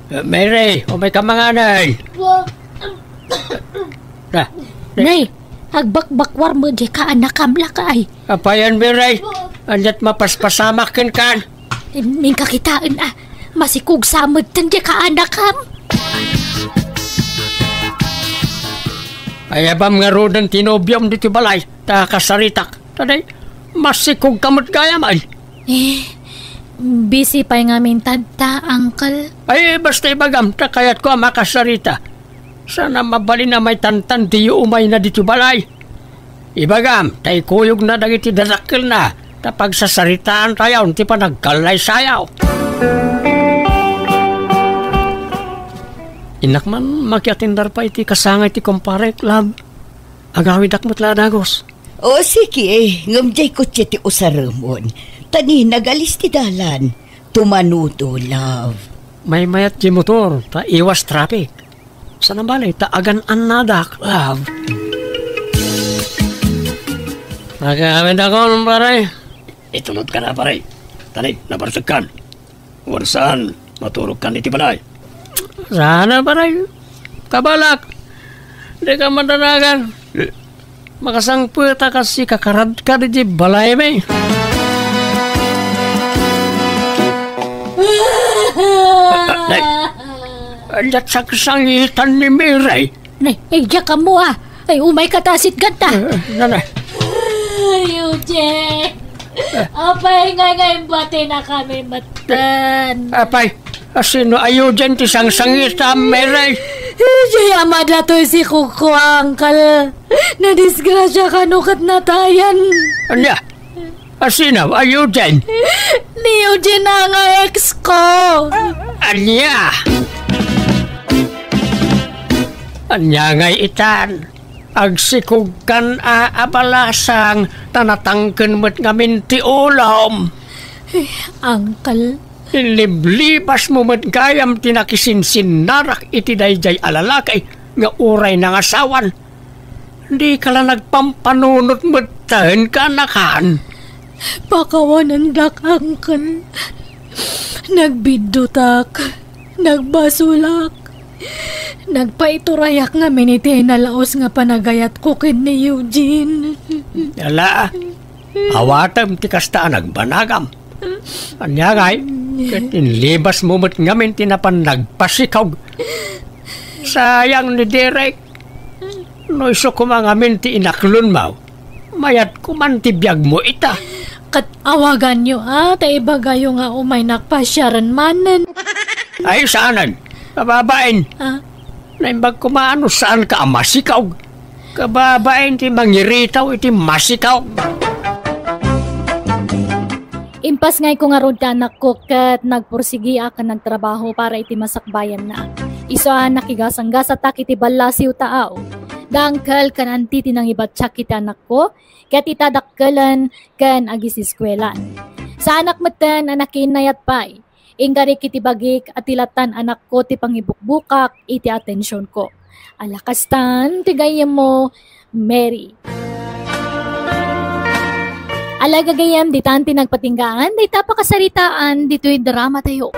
Eh, Mary, umaykay manganen. Na, na. Nay, agbakbakwar met diay kaanakam, lakay. Apayen, Mary? Ania't mapaspasamak kenkan? Inka kitaen a masikog sa metten diay kaanakam. Ayabam ngaruden ti nobiom ditoy balay, ta kasaritak. Ta di, masikogka met gayam. Eh, busy pay ngamin tatta, uncle. Ay, basta ibagam, ta kayatko a makasarita. Saan a mabalin a maitantan diyo umayna ditoy balay. Ibagam, ta ikuyogna dagiti dadakkelna, ta pagsasaritaantayon ti panagkallaysayo. Innak man, makiatindar pay iti kasangay ti kumparek, love. Agawidak met la a dagus. O, sige, ngem diay kotse ti usaremon. Ta ni nagalis ti dalan. Tumanudo, love. Maymayat ti motor, ta iwas traffic. Saan a bale ta agan-annadak, love. Nakaamid ako, pare. Itulod ka na, pare. Tani, nabarsegkan. Wen saan, maturogkan iti balay. Saan a, pare. Kabalak. Dika madanagan. Makasangpet a kas ikakarad ka iti balaymi. Nay, ania ti sangsangitan ni Mary? Nay, ay, diak ammo, ah. Ay, umay ka ta, sitgan ta. Eh, nanay. Ay, Eugene. Apay nga, nga imbatinakami metten? Apay, asino a Eugene ti sangsangitam, Mary? Idiay ama datoy sikog ko, uncle. Nadisgrasya kano ket natayan. Ania? Asino a Eugene? Ni Eugene nga ex ko. Ania? Ania ngay itan? Agsikogkan a abalasang, ta natangken met ngamin ti ulom. Eh, uncle. Inliblibasmo met gayam ti nakisinsinnarak iti daydiay a lalaki nga uray nangasawan. Dika la nagpampanunot metten, kaanakan. Pakawanendak, uncle. Nagbiddutak. Nagbasolak. Nagpaiturayak ngamin iti nalaos nga panagayatko ken ni Eugene. Ala, awatem ti kasta a nagbanagam. Ania ngay, ket inlibasmo met ngamin ti napan nagpasikog. Sayang ni Derek. No isu koma ngamin ti inaklonmo, mayat koman ti biagmo ita. Ket awaganyo, a, ta ibagayo nga umaynak pasiaren manen. Ay, saanen. Kababain. Ah? Naimbag koma no saanka a masikog. Kababain ti mangiritaw iti masikog. Impasngayko ngarud ti anakko ket nagpursigiak a nagtrabaho para iti masakbayanna. Isu a nakigasanggasatak iti ballasiw taaw. Da uncle ken auntie ti nangibattiak iti anakko ket ita dakkelen ken agisiskuelan. Saanak metten a nakiinnayat pay. Inkarik iti bagik a ti latan anakko ti pangibukbukak iti atensionko. Ala kastan ti gayyemmo, Mary. Ala gagayyem, ditan ti nagpatinggaan dayta pakasaritaan ditoy dramatayo.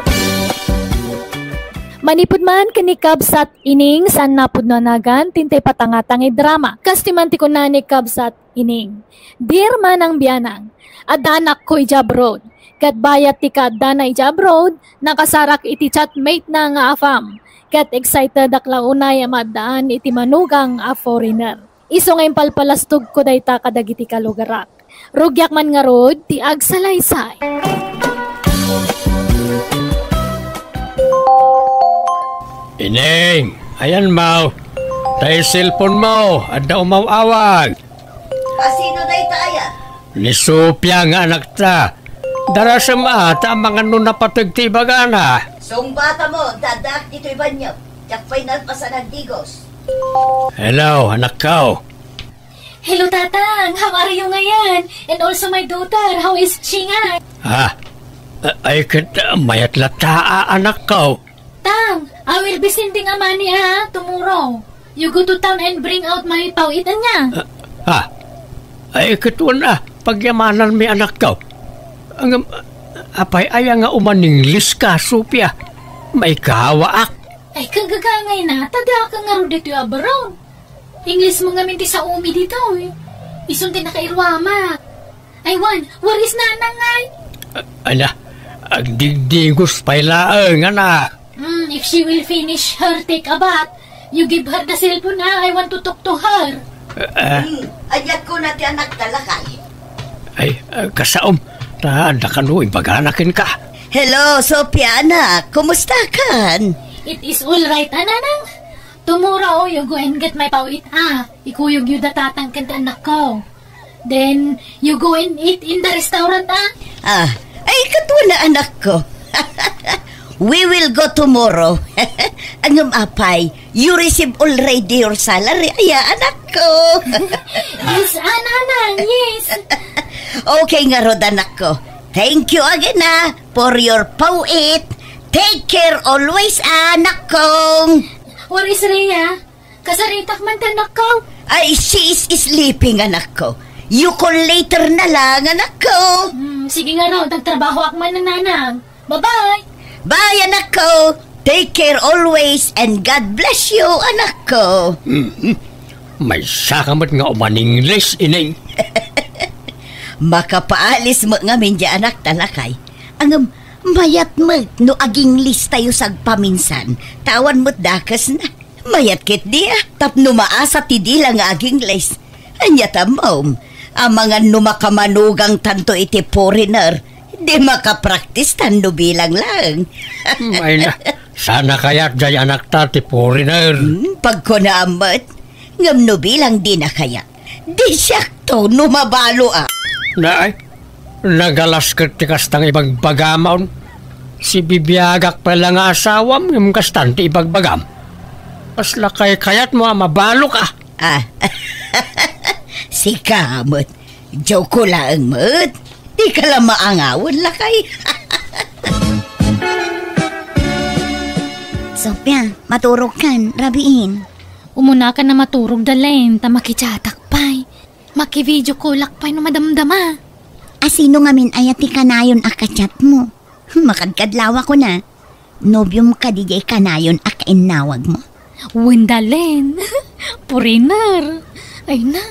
Manipud man ken ni Kabsat Ining, saan napudno a nagan ti intay patangatang a drama. Kas ti man ti kuna ni Kabsat Ining. Dear Manang Bianang, adda anakko idiay abroad. Ket bayat ti kaaddana idiay abroad, nakasarak iti chatmate na nga afam. Ket excited ak la unay a maaddaan iti manugang a foreigner. Isu nga impalpalastogko dayta kadagiti kalugarak. Rugiak man ngarud ti agsalaysay. Ining, ayan mo. Tay cellphone mo, adda umaw-awag. Asino dayta aya? Ni Sofia nga anakta. Darasem a, ta amangan no napateg ti ibagana. Sungbata mo, addaak ditoy banyo. Diak pay nalpasan agdigos. Hello, anakko. Hello, Tatang. How are you ngayon? And also my daughter, how is she nga? Ah, a-, ay ket, ah, mayat latta, anakko. Tang, I will be sending a money, ha, tomorrow. You go to town and bring out my paw-it, ania? Ah, ah. Ay, ket wen a, pagyamananmi, anakko. Ngem, apay aya nga umaninglis ka, Sofia? Maikawaak. Ay, kagagangay na, ta daka ngarud ditoy abroad. Inglismo ngamin ti saomi ditoy. Isun ti nakairuamak. Ay, wen, where is Nanang ngay? A-, ala, agdigdigos pay laeng, anak. Hmm, if she will finish her take a bath, you give her the cellphone, ah. I want to talk to her. Ah. Hmm, ania kuna ti anakta, lakay? Ay, ah, kasaom, ta adda kano ibagana kenka. Hello, Sofia, anak. Kumusta kan? It is all right, a, Nanang. Tomorrow, you go and get my paw-it, ah. Ikuyogyo da Tatang ken ti anakko. Then, you go and eat in the restaurant, ah? Ah, ay, ket wen a, anakko. We will go tomorrow. Ngem apay, you receive already your salary, aya, anakko. Yes, a, Nanang, yes. Okay ngarud, anakko. Thank you again, ah, for your paw-it. Take care always, anakko. Where is Rhea? Kasaritak man ti anakko. Ay, she is sleeping, anakko. You call later na lang, anakko. Hmm, sige ngarud, agtrabahoak man, nanang. Bye-bye. Bye, anakko. Take care always and God bless you, anakko. Mhm. Maysa ka met nga uman-Ingles, ineng. Makapaalis met ngamin diay anakta, lakay. Ngem, mayat met no ag-Ingles tayo sagpaminsan, ta awan met dakesna. Mayat ketdi, a, tapno maasa ti dila nga ag-Ingles. Ania ta, mom, amangan no makamanugangtanto iti foreigner, di makapraktistan no bilang laeng. Hmm, ay na, saan a kayat diay anakta ti foreigner? Hmm, pagkunaam met. Ngem no bilang dina kayat, di siakto no mabalo, a. Naay, nagalas ket ti kasta nga ibagbagam, a. Sibibiagak pay la nga asawam, ngem kastan ti ibagbagam. Kasla kaykayatmo a mabalok, a. Ah, sika met. Joke ko laeng met. Dika la maangawen, lakay. Sofia, maturogkan, rabiin. Umunakan a maturog, Dalen, ta makichatak pay. Maki-video callak pay no madamdama. A, sino ngamin aya ti kanayon a ka-chatmo? Makadkadlawakon a. Nobiom kadi diay kanayon a kainnawagmo? Wen, Dalen. Foreigner. Ay na,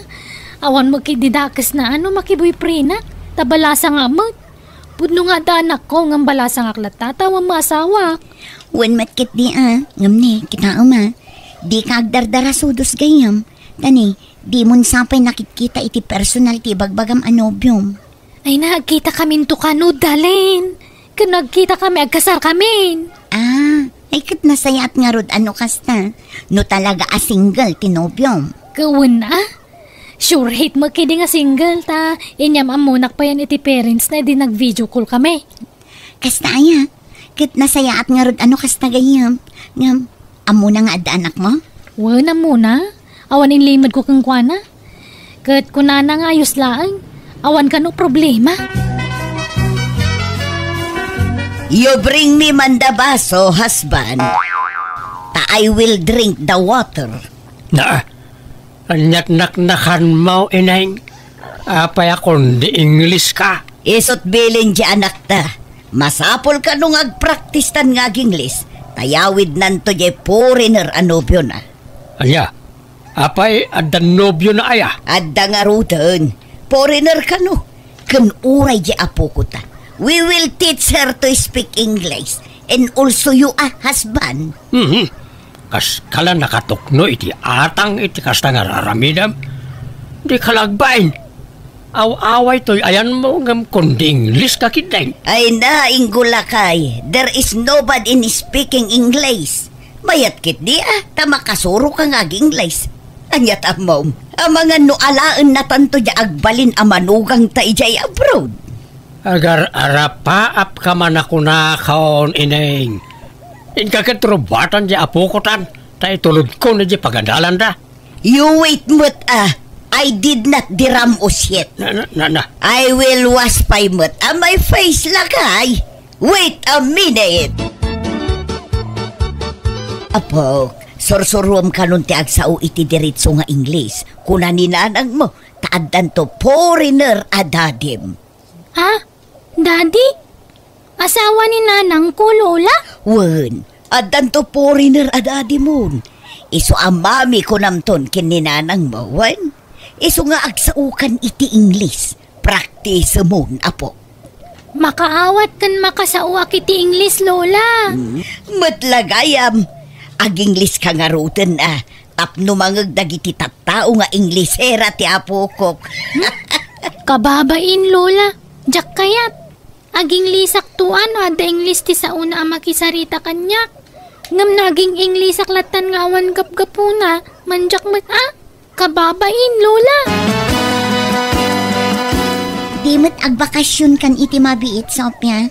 awan met ketdi dakesna a no makiboyfriendak, ta balasangak met. Pudno nga adda anakko, ngem balasangak latta ta awan met asawak. Wen met ketdi a, ngem ne, kitaem a. Dika agdardarasudos gayyem. Ta ne, dimon sa pay nakitkita iti personal ti ibagbagam a nobiom. Ay na, agkitakaminto kano, Dalen. Ken no agkitakami, agkasarkamin. Ah, ay ket nasayaat ngarud a no kasta. No talaga a single ti nobiom. Ket wen a? Sure hit met ketdi nga single ta inyam-ammonak payen iti parentsna idi nag-video call kami. Kasta aya, ket nasayaat ngarud a no kasta gayyem. Ngem, ammona nga adda anakmo? Wen, ammona. Awan inlimedko kenkuana. Ket kunana nga ayos laeng, awan kano problema. You bring me man the baso, husband, ta I will drink the water. Na, ania't naknakanmo, ineng? Apay a kundi Ingleska? Isu't bilin ti anakta, masapul kano nga agpraktistan nga ag-Ingles, ta yawidnanto diay foreigner a nobiona. Ania? Apay, adda nobiona aya? Adda ngaruden. Foreigner kano. Ken uray diay apoko ta. We will teach her to speak English. And also you, a, husband. Mhm. Kaska la nakatukno iti atang iti kasta nga ar-aramidem. Dika la agbain. Aw-away toy ayanmo ngem kundi Ingleska ketdin. Ay na, Inggolakay, there is no bad in speaking English. Mayat ketdi a, ta makasuroka nga ag-Ingles. Ania ta ammom, amangan no alaennatanto diay agbalin a manugangta idiay abroad. Agar-arapaapka man a kunakon, ineng. Inka ket rubatan diay apoko tan, ta itulodkon idiay pagadalanda. You wait met a, I did not diram-os yet. Na, na, na, na. I will wash pay met a my face, lakay. Wait a minute. Apok, sursuruem kanon ti agsao iti diretso nga Ingles. Kuna ni nanangmo, ta addanto foreigner a dadim. Ha? Daddy? Asawa ni nanangko, Lola? Wen, addanto foreigner a dadimon. Isu a mami kunamton ken ni nanangmo, wen? Isu nga agsaokan iti Ingles. Praktisemon, apo. Makaawat ken makasaoak iti Ingles, Lola. Hmm, met la gayam. Ag-Ingleska ngaruden a. Tapno mangeg dagiti tattao nga Inglesera ti apokok. Kababain, Lola. Diak kayat. Ag-Inglesakto a no adda Ingles ti saona a makisarita kaniak. Ngem no aging-Inglesak lattan nga awan gapgapuna, mandiak met a. Kababain, Lola. Di met agbakasionkan iti mabiit, Sofia?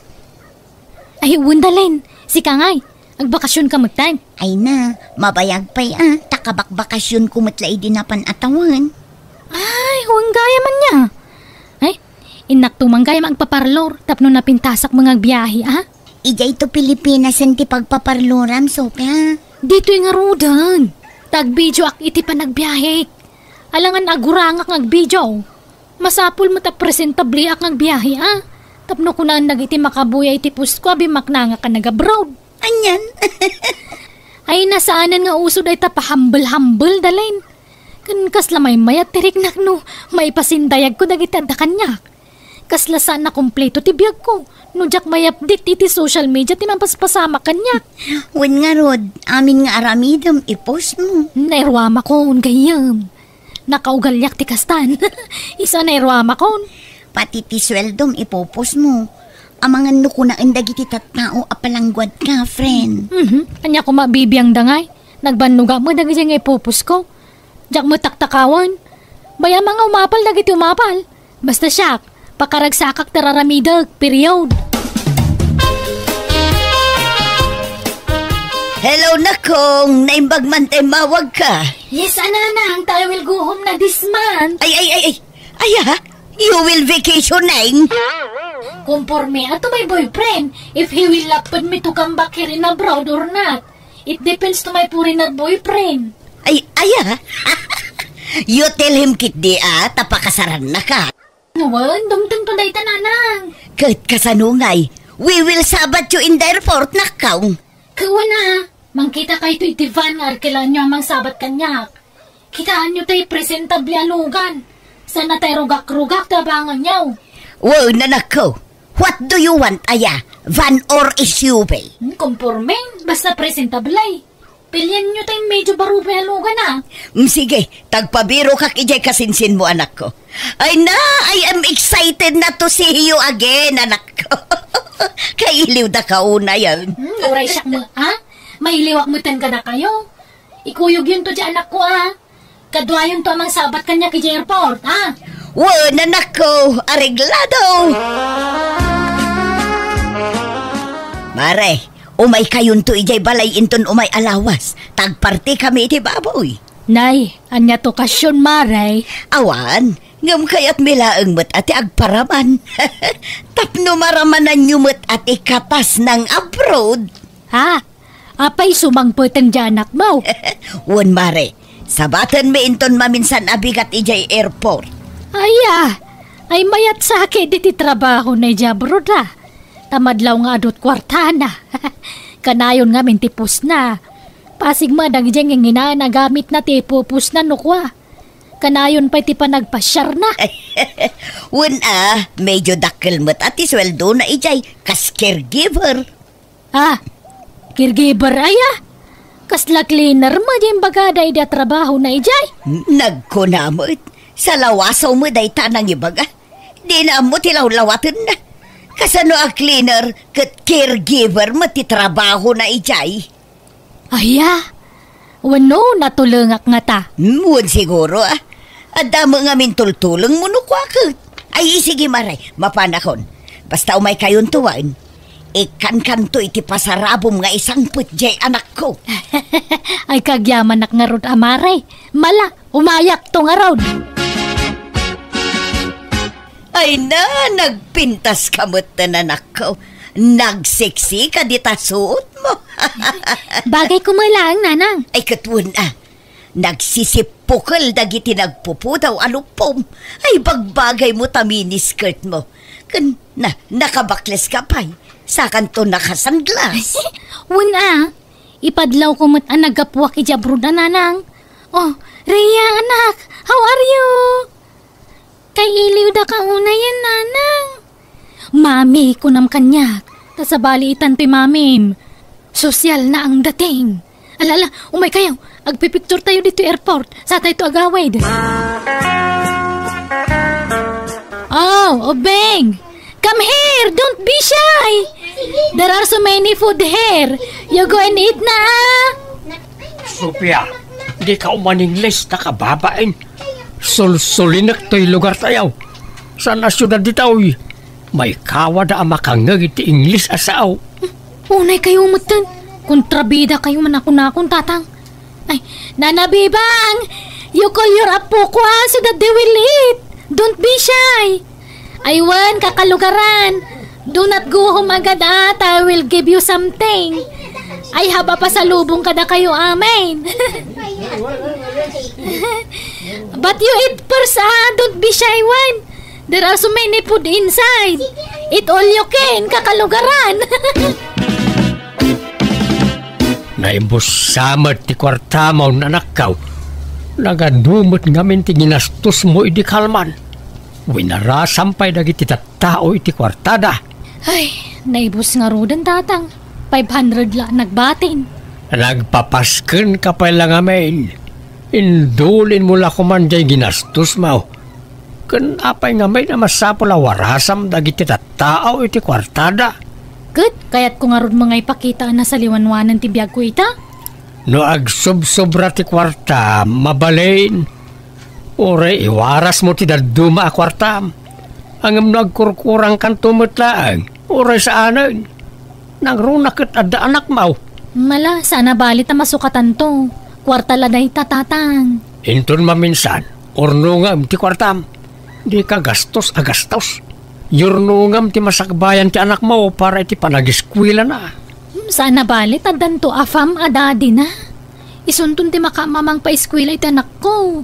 Ay, wen, Dalen. Sika ngay, agbakasionka metten. Ay na, mabayag pay a, ta kabakbakasionko met la idi napan a tawen. Ay, wen gayam ania. Ay, innakto man gayam agpaparlor tapno napintasak nga agbiahe a. Idiay to Pilipinas ti pagpaparloram, Sofia. Ditoy ngaruden, ta agbideoak iti panagbiahek. Alangan agurangak nga agbidio. Masapul met a presentabliak nga agbiahe, a. Tapno kunaen dagiti makabuya iti postko a bimaknangak a nag-abroad. Anian? Ay, nasaanen nga uso dayta pahambel-hambel, Dalen. Ken kasla maymayat ti riknak no maipasindayagko dagiti adda kaniak. Kasla saan a kompleto ti biagko no diak may-update iti social media ti mapaspasamak kaniak. Wen ngarud, amin nga aramidem, i-post mo. Nairuamakon, gayyem. Nakaugaliak ti kastan. Isu a nairuamakon. Pati ti sueldom, i-post mo. Amangan no kunaen dagiti tattao a palangguadka, friend. Mhm. Ania koma bibiangda ngay? Nagbannogak met dagiti nga i-post ko. Diak met taktakawan. Bay-am nga umapal dagiti umapal. Basta siak, pakaragsakak ti raramidek, period. Hello, Nakong. Naimbag man ta immawagka. Yes, a, Nanang, ta I will go home na this month. Ay, ay, ay, ay. Aya, you will vacationing? Conforme to my boyfriend, if he will lapad me to come back here in abroad or not. It depends to my foreigner boyfriend. Ay, aya? You tell him ketdi a, ta pakasarannaka. Wen, dumtengto dayta, Nanang. Ket kasano ngay? We will sabat you in the airport, Nakong. Ket wen a, mangkitakayto iti van nga arkelaanyo a mangsabat kaniak. Kitaenyo tay presentable a lugan. Saan a tay rugak-rugak ti abanganyo. Wen, anakko. What do you want, aya? Van or S U V? Hmm, konporme. Basta presentable. Pilienyo tay medyo barubay a lugan, a. Mm, sige, tagpabirokak idiay kasinsinmo, anakko. Ay na, I am excited na to see you again, anakko. Kailiwdaka unay, a. Hmm, uray siak met, a? Mailiwak meten kadakayo. Ikuyogyonto diay anakko, a. Kaduayonto a mangsabat kaniak idiay airport, a? Wen, anakko, areglado! Mare, umaykayonto idiay balay inton umay a lawas. Tagpartikami iti baboy. Nay, ania ti okasion, Mare? Awan, ngem kayatmi laeng met a ti agparaman. Tapno maramananyo met a ti katas nang-abroad. Ha? Apay sumangpeteng diay anakmo? Wen, Mare. Sabatenmi inton maminsan a bigat idiay airport. Aya, ay mayat sa ketdi ti trabahona idiay abroad, a. Ta madlaw nga adu ti kuartana. Kanayon ngamin ti postna. Pasig met dagidiay nga inginaan a gamitna ti ipupostna no kua. Kanayon pay ti panagpasiarna. Wen a, medyo dakkel met a ti sueldona idiay kas caregiver. Ah, caregiver aya? Kasla cleaner met diay imbagada idi a trabahona idiay? Nagkuna met, salawasaw met dayta a nangibaga. Dina ammo ti lawlawatenna. Kasano a cleaner ket caregiver met ti trabahona idiay? Aya? Wenno, natulengak ngata? Hmm, wen siguro, a. Adda met ngamin tultulengmo no kua ket. Ay, sige, Mare, mapanakon. Basta umaykayonto wen, ikkankanto iti pasarabom nga isangpet diay anakko. Ay, kagyamanak ngarud a, Mare. Mala, umayakto ngarud. Ay na, nagpintaska metten, anakko. Nagseksika dita suotmo. Bagay koma laeng, Nanang. Ay, ket wen a. Nagsisippukel dagiti nagpupudaw a luppom. Ay, bagbagaymo ta miniskirtmo. Ken na, nakabakleska pay. Sakanto nakasanglas. Wen a, ipadlawko met a naggapuak idiay abroad a, Nanang. Oh, Rhea, anak, how are you? Kailiwdaka unayen, Nanang. Mami, kunam kaniak. Ta sabali itan ti mamim. Sosyal na ang dating. Ala, ala, umaykayo. Agpipicture tayo ditoy airport. Satayto agawid. Oh, Obeng. Come here. Don't be shy. There are so many food here. You go and eat na, ah. Sofia, dika uman-Ingles, ta kababain. Sulsulinek toy lugartayo. Saan a siudad ditoy? Maikawada a makangngeg iti Ingles a sao. Unaykayo metten. Kontrabidakayo man a kunakon, Tatang. Ay, Nana Bibang! You call your apo ko, ah, so that they will eat. Don't be shy. Ay wen, kakalugaran. Do not go home agad, ah, ta I will give you something. I have a pasalubong kadakayo amin. But you eat first, ah, don't be shy one. There are so many food inside. Eat all you can, kakalugaran. Naimbusa met ti kuartamo, anakko. Nagadu met ngamin ti ginastosmo idi kalman. Winarasam pay dagiti tattao iti kuartada. Ay, naibus ngaruden, tatang. Five hundred la nagbatin. Nagpapaskenka pay la ngamin. Indulinmo la koman jay ginastosmo. Ken apay ngamin a masapul a warasam dagiti tattao iti kuartada? Ket kayatko ngarud nga ipakita a nasaliwanwanan ti biagko ita? No agsubsobra ti kuarta, mabalin. Uray iwarasmo ti dadduma a kuartam. Ngem no agkurkurangkanto met laeng, uray saanen. Nangruna ket adda anakmo. Mala, saan a bali ta masukatanto. Kuarta la dayta, tatang. Inton maminsan, urnongem ti kuartam. Dika gastos a gastos. Yurnongem ti masakbayan ti anakmo para iti panagiskuelana. Hmm, saan a bali ta addanto a fam a daddy na. Isunton ti makaamamang paiskuela iti anakko.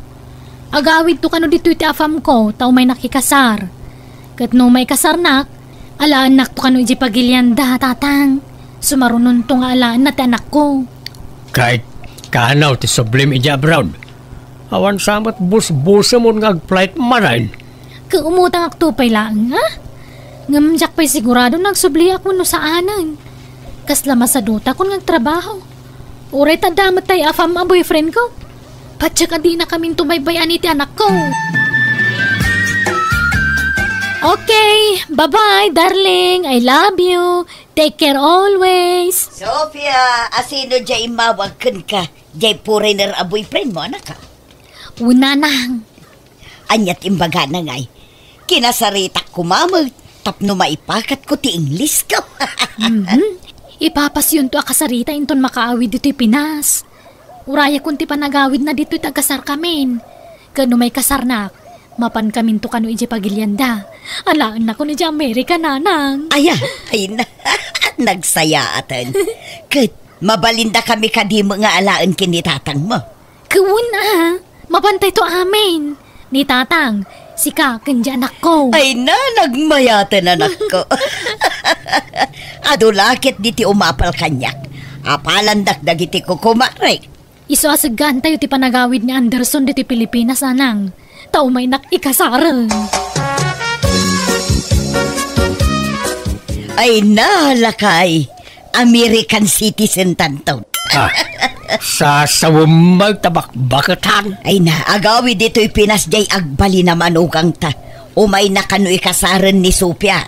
Agawidto kano ditoy ti afamko, ta umaynak ikasar. Ket no umaykasarnak, alaennakto kano idiay pagilianda, tatang. Sumarunonto nga alaenna ti anakko. Ket kano ti sublim idiay abroad? Awan sa met busbusemon nga ag-flight manen. Ket umutangakto pay laeng, ha? Ngem diak pay sigurado nga agsubliak wenno saanen. Kasla masadutakon nga agtrabaho. Uray ta adda met tay afam a boyfriendko. Patiek a dinakaminto baybay-an iti anakko. Okay, bye-bye, darling. I love you. Take care always. Sofia, asino diay immawag kenka? Diay foreigner a boyfriendmo, anakko? Wen, nanang. Ania ti imbagana ngay? Kinasaritak koma met tapno maipakatko ti Inglesko. Mhm. Ipapasyonto a kasarita inton makaawid ditoy Pinas. Urayakon ti panagawidna ditoy ti agasarkamin. Ket no maykasarnak, mapankaminto kano idiay pagilianda. Alaennakon idiay Amerika, nanang. Aya, ay na, nagsayaaten. Ket mabalinkami kadi met nga alaen ken ni tatangmo? Wen a, mapantayto amin. Ni tatang, sika, ken di anakko. Ay na, nagmayaten, anakko. Adu la ket ditoy umapal kaniak. Apalandak dagiti kukumarek. Isu a seggaantayo ti panagawid ni Anderson ditoy Pilipinas, nanang. Ta umaynak ikasaren. Ay na, lakay. American citizen tanto. Ah, sasawem met ta bakbaketan. Ay na, agawid ditoy Pinas diay agbalin a manugangta. Umaynak kano ikasaren ni Sofia.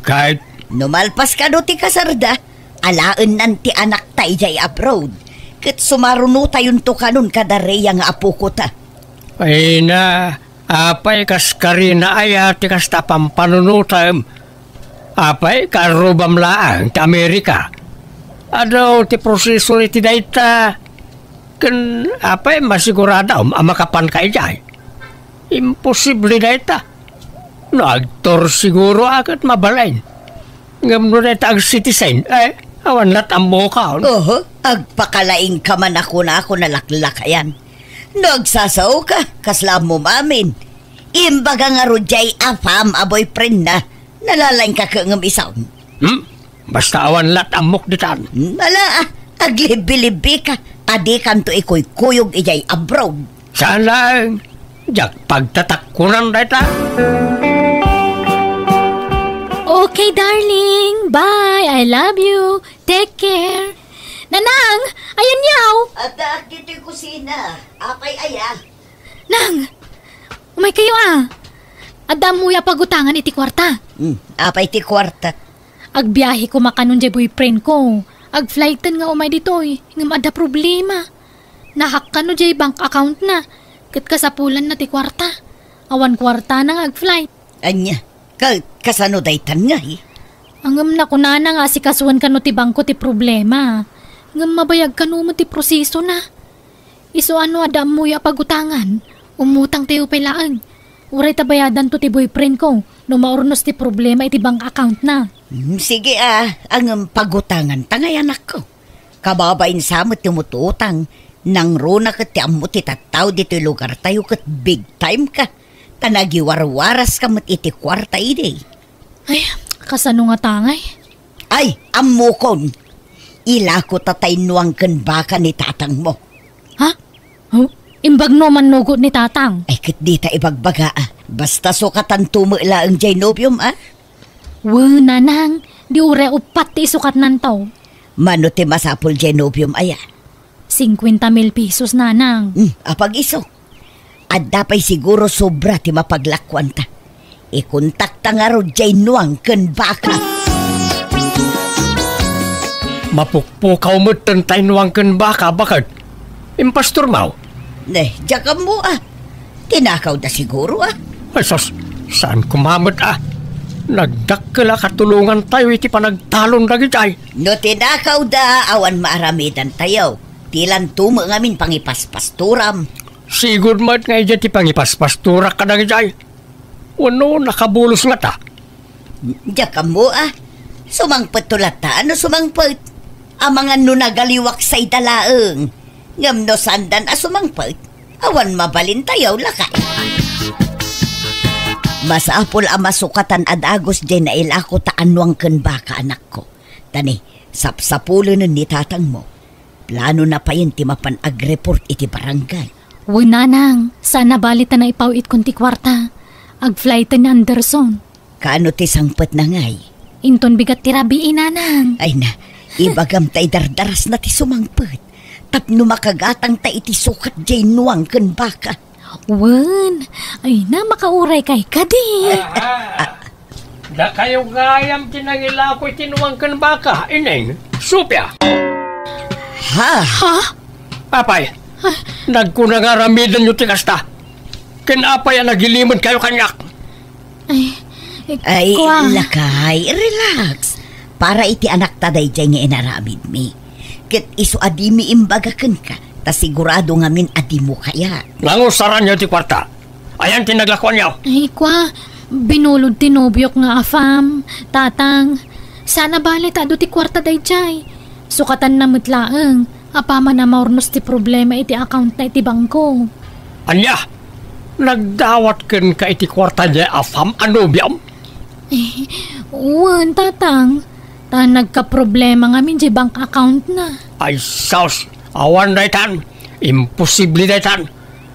Ket no malpas kano ti kasarda, alaennan ti anakta idiay abroad. Ket sumarunotayonto kanon kada Rhea nga apokota. Ay na, apay kas Karina aya ti kasta pampanunotem? Apay, kaarrubam laeng ti Amerika? Adu ti proseso iti dayta. Ken apay, masiguradom a makapanka idiay? Imposible dayta. No agtor siguro a ket mabalin. Ngem no dayta ag-citizen, eh, awan lat ammokon. Oho, agpakalaingka man a kunakon a laklakayan. No agsasaoka, kasla ammom amin. Imbaga ngarud diay afam a boyfriendna, nalalaingka ket ngem isun. Hmm? Basta awan lat ammok ditan. Hmm, ala, ah, aglibbilibbika, a dikanto ikuykuyog idiay abroad. Saan laeng, diak pagtatakkunan dayta. Okay, darling. Bye. I love you. Take care. Nanang, ayan yaw. Addaak ditoy kusina. Apay aya? Nang, umaykayo a. Adda ammoyo a pagutangan iti kuarta. Hmm, apay ti kuarta? Agbiahe koma kanon diay boyfriend ko. Agflighten nga umay ditoy, ngem adda problema. Nahack kano diay bank account na, ket kasapulanna ti kuarta. Awan kuartana nga agflight. Ania? Ka-, kasano daytan ngay? Ngem nakunana nga asikasuan kano ti bangko ti problema. Ngem mabayag kano met ti prosesona. Isu a no adda ammoyo a pagutangan, umutangtayo pay laeng. Uray ta bayadanto ti boyfriend ko no maurnos ti problema iti bank account na. Hmm, sige a, ngem pagutanganta ngay, anakko. Kababain sa met ti umututang, nangruna ket ti ammo ti tattao ditoy lugartayo ket big time ka. Ta nagiwarwaraska met iti kuarta idi. Ay, kasano ngata ngay? Ay, ammokon. Ilako ta taynuang ken baka ni tatangmo. Ha? Oh, imbag no mannugot ni tatang. Ay, ket dita ibagbaga, a. Basta sukatanto met laeng jay nobiom, a. Wen, nanang, di uray uppat ti isukatnanto. Mano ti masapul jay nobiom aya? Cincuenta mil pesos, nanang. Hmm, apag-isu. Adda pay siguro sobra ti mapaglakuanta. Ikontakta ngarud jay nuang ken baka. Mapukpukaw met ten taynuang ken baka, baket. Impastormaw? Ne, diak ammo, a. Tinakawda siguro, a. Ay, sus, saan koma met, a. Nagdakkel a katulongantayo iti panagtalon dagijay. No tinakawda, awan maaramidantayo. Ti lanto met ngamin pangipaspastoram. Sigud met nga idiay ti pangipaspastorak kadagijay. Wenno nakabulos ngata? Diak ammo, a. Sumangpetto latta no sumangpet. Amangan no nagaliwak sayda laeng. Ngem no saandan a sumangpet, awan mabalintayo, lakay. Masapul a masukatan a dagus jay nailako ta anuang ken baka, anakko. Ta ni, sapsapulenen ni tatangmo. Planona payen ti mapan agreport iti barangay. Wen, nanang, saan a bali ta naipaw-itkon ti kuarta. Agflyten ni Anderson. Kaano ti sangpetna ngay? Inton bigat ti rabii, nanang. Ay na, ibagam ta idardarasna ti sumangpet. Tapno makagatangta iti sukat jay nuang ken baka. Wen, ay na, makauraykay kadi. Dakayo gayam ti nangilako iti nuang ken baka, Ineng, Sofia. Ha? Ha? Apay, nagkuna nga aramidenyo ti kasta. Ken apay a nagilimed kayo kaniak? Ay, eh, Ay, kua. Lakay, relax. Para iti anakta daydiay nga inaramidmi. Ket isu a dimi imbaga kenka, ta sigurado ngamin a dimo kayat. Nangusaranyo ti kuarta. Ayan ti naglakuanyo. Ay, kua, binulod ti nobiok nga afam, tatang. Saan a bali ta adu ti kuarta daydiay. Sukatanna met laeng, apaman a maurnos ti problema iti accountna iti bangko. Ania? Nagdawat kenka iti kuarta diay afam a nobiom? Eh, wen, tatang. Ta nagkaproblema ngamin diay bank accountna. Ay, sus! Awan daytan! Imposible daytan!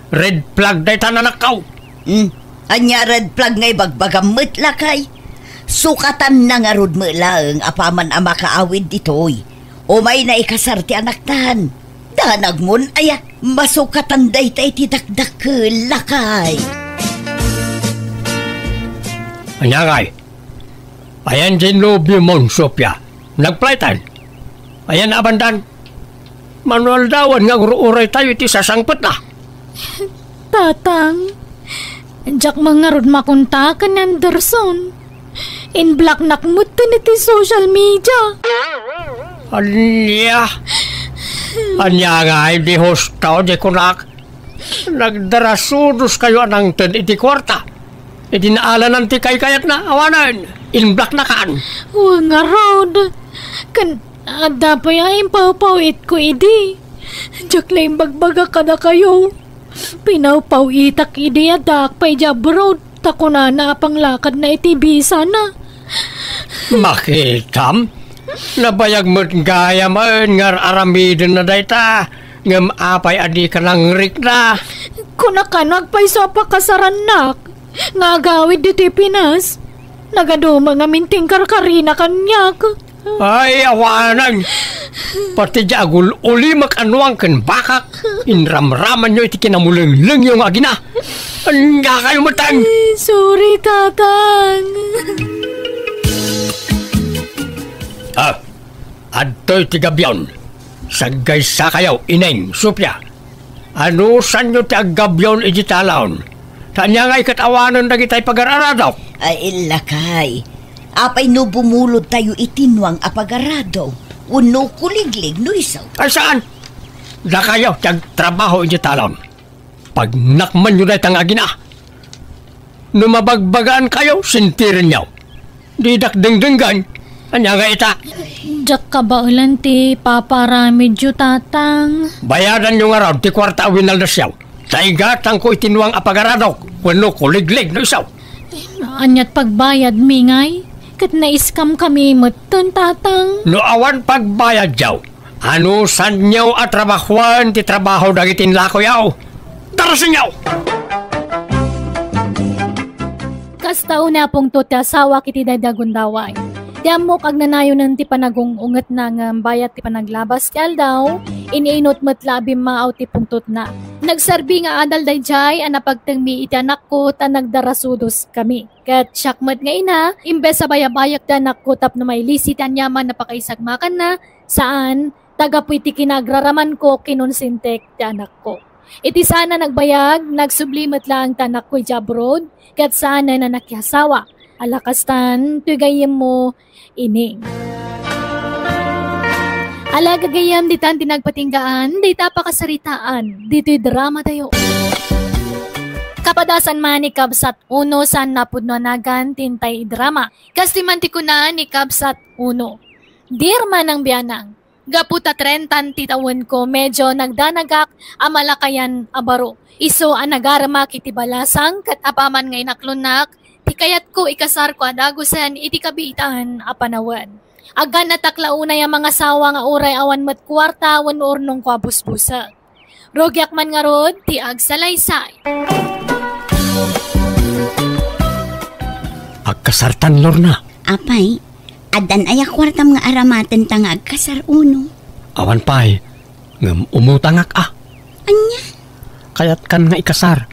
Red flag daytan, anakko! Hmm? Ania red flag nga ibagbagam met, lakay? Sukatanna ngarud met laeng apaman a makaawid ditoy. Umayna ikasar ti anaktan. Danagmon aya, masukatan dayta iti dakdakkel, lakay. Ania ngay? Ayan diay nobiomon, Sofia. Nagflyten. Ayan a bandan. Mano aldawan nga agur-uraytayo iti sasangpetna. Tatang, diak man ngarud makontak ken ni Anderson. In-blocknak metten iti social media. Ania? Ania ngay, di husto, di kunak? Nagdarasudoskayo a nangted iti kuarta. Idi naalanan ti kaykayatna, awanen, in-blocknakan. Wen ngarud. Ken adda pay a impawpaw-itko idi. Diak la imbagbaga kadakayo. Pinawpaw-itak idi addaak pay idiay abroad, ta kunana a panglakadna iti bisana. Makitam? Nabayag met gayamen nga ar-aramidenna dayta, ngem apay a dika nangrikna? Kunakano agpayso a pakasarannak nga agawid ditoy Pinas? Nagadu met ngamin ti inkarkarina kaniak. Ay, awanen! Pati diay agul-ulimek a nuang ken bakak, inramramanyo iti kinamulenglengyo nga agina. Ania kayo metten? Ay, sorry, Tatang. Ah, adtoy ti gabion. Saggaysakayo, Ineng, Sofia. Anusanyo ti aggabion iti talaon? Ta ania ngay ket awanen dagitay pagar-aradok? Ay, lakay. Apay no bumulodtayo iti nuang a pagarado? Wenno kuliglig no isu? Ay, saan? Dakayo ti agtrabaho iti talaon. Pagnakmanyo dayta nga agina. No mabagbagaankayo, sentirenyo. Didak dengdenggen. Ania nga ita? Diak kabaelan ti paparamidyo, Tatang. Bayadanyo ngarud ti kuarta a winaldasyo. Ta igatangko iti nuang a pagaradok wenno kuliglig no isu. Ania't pagbayadmi ngay? Ket naiskamkami metten, Tatang. No awan pagbayadyo, anusanyo a trabahoen ti trabaho dagiti inlakoyo? Darasenyo! Kasta unay a pungtot ti asawak iti daydi a gundaway. Ti ammok agnanayonen ti panagung-ungetna ngem bayat ti panaglabas ti aldaw, in-inut met la a bimmaaw ti pungtotna. Nagserbi nga adal daydiay a napagtengmi iti anakko ta nagdarasudoskami. Ket siak met nga ina, imbes a bayabayak ti anakko tapno mailisi ti aniaman a pakaisagmakanna, saan, ta gapu iti kinagraramanko, kinonsentek ti anakko. Iti saan a nagbayag, nagsubli met laeng ti anakko idiay abroad, ket saanen a nakiasawa. Ala kastan, toy gayyemmo, Ining. Ala gagayyem, ditan ti nagpatinggaan, dayta pakasaritaan, ditoy dramatayo. Kapadasan man ni Kabsat Uno saan napudno a nagan ti intay idrama. Kas ti man ti kuna ni Kabsat Uno. Dear Manang Bianang, gapu ta trenta ti tawenko, medyo nagdanagak a malakayan a baro. Isu a nagaremak iti balasang ket apaman nga inaklonnak, ti kayatko ikasarko a dagusen iti kabiitan a panawen. Aggannatak la unay a mangasawa nga uray awan met kuarta wenno urnongko a busbusek. Rugiak man ngarud ti agsalaysay. Agkasartan, Lorna. Apay, addan aya kuartam nga aramaten ta nga agkasar, Uno? Awan pay, ngem umutangak a. Ania? Kayatkan nga ikasar.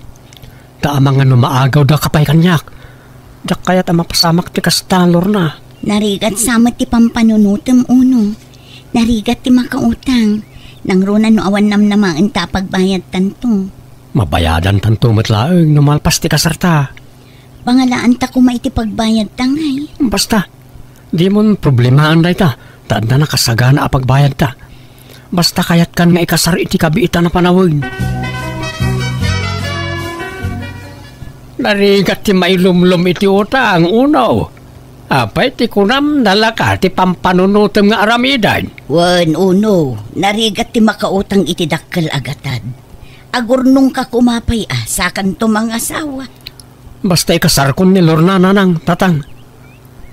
Ta amangan no maagawdaka pay kaniak. Diak kayat a mapasamak ti kasta, Lorna. Narigat sa met ti pampanunotem, Uno. Narigat ti makautang. Nangruna no awan namnamaenta a pagbayadtanto. Mabayadantanto met laeng no malpas ti kasarta. Pangalaanta koma iti pagbayadta, ngay. Basta, dimon problemaen dayta, ta adda nakasagana a pagbayadta. Basta kayatkan nga ikasar iti kabiitan a panawen. Narigat ti mailumlom iti utang, Uno. Apay ti kunam, nalaka ti pampanunotem nga aramiden? Wen, Uno, narigat ti makautang iti dakkel a gatad. Agurnongka koma pay a, sakanto mangasawa. Basta ikasarkon ni Lorna, Nanang, Tatang.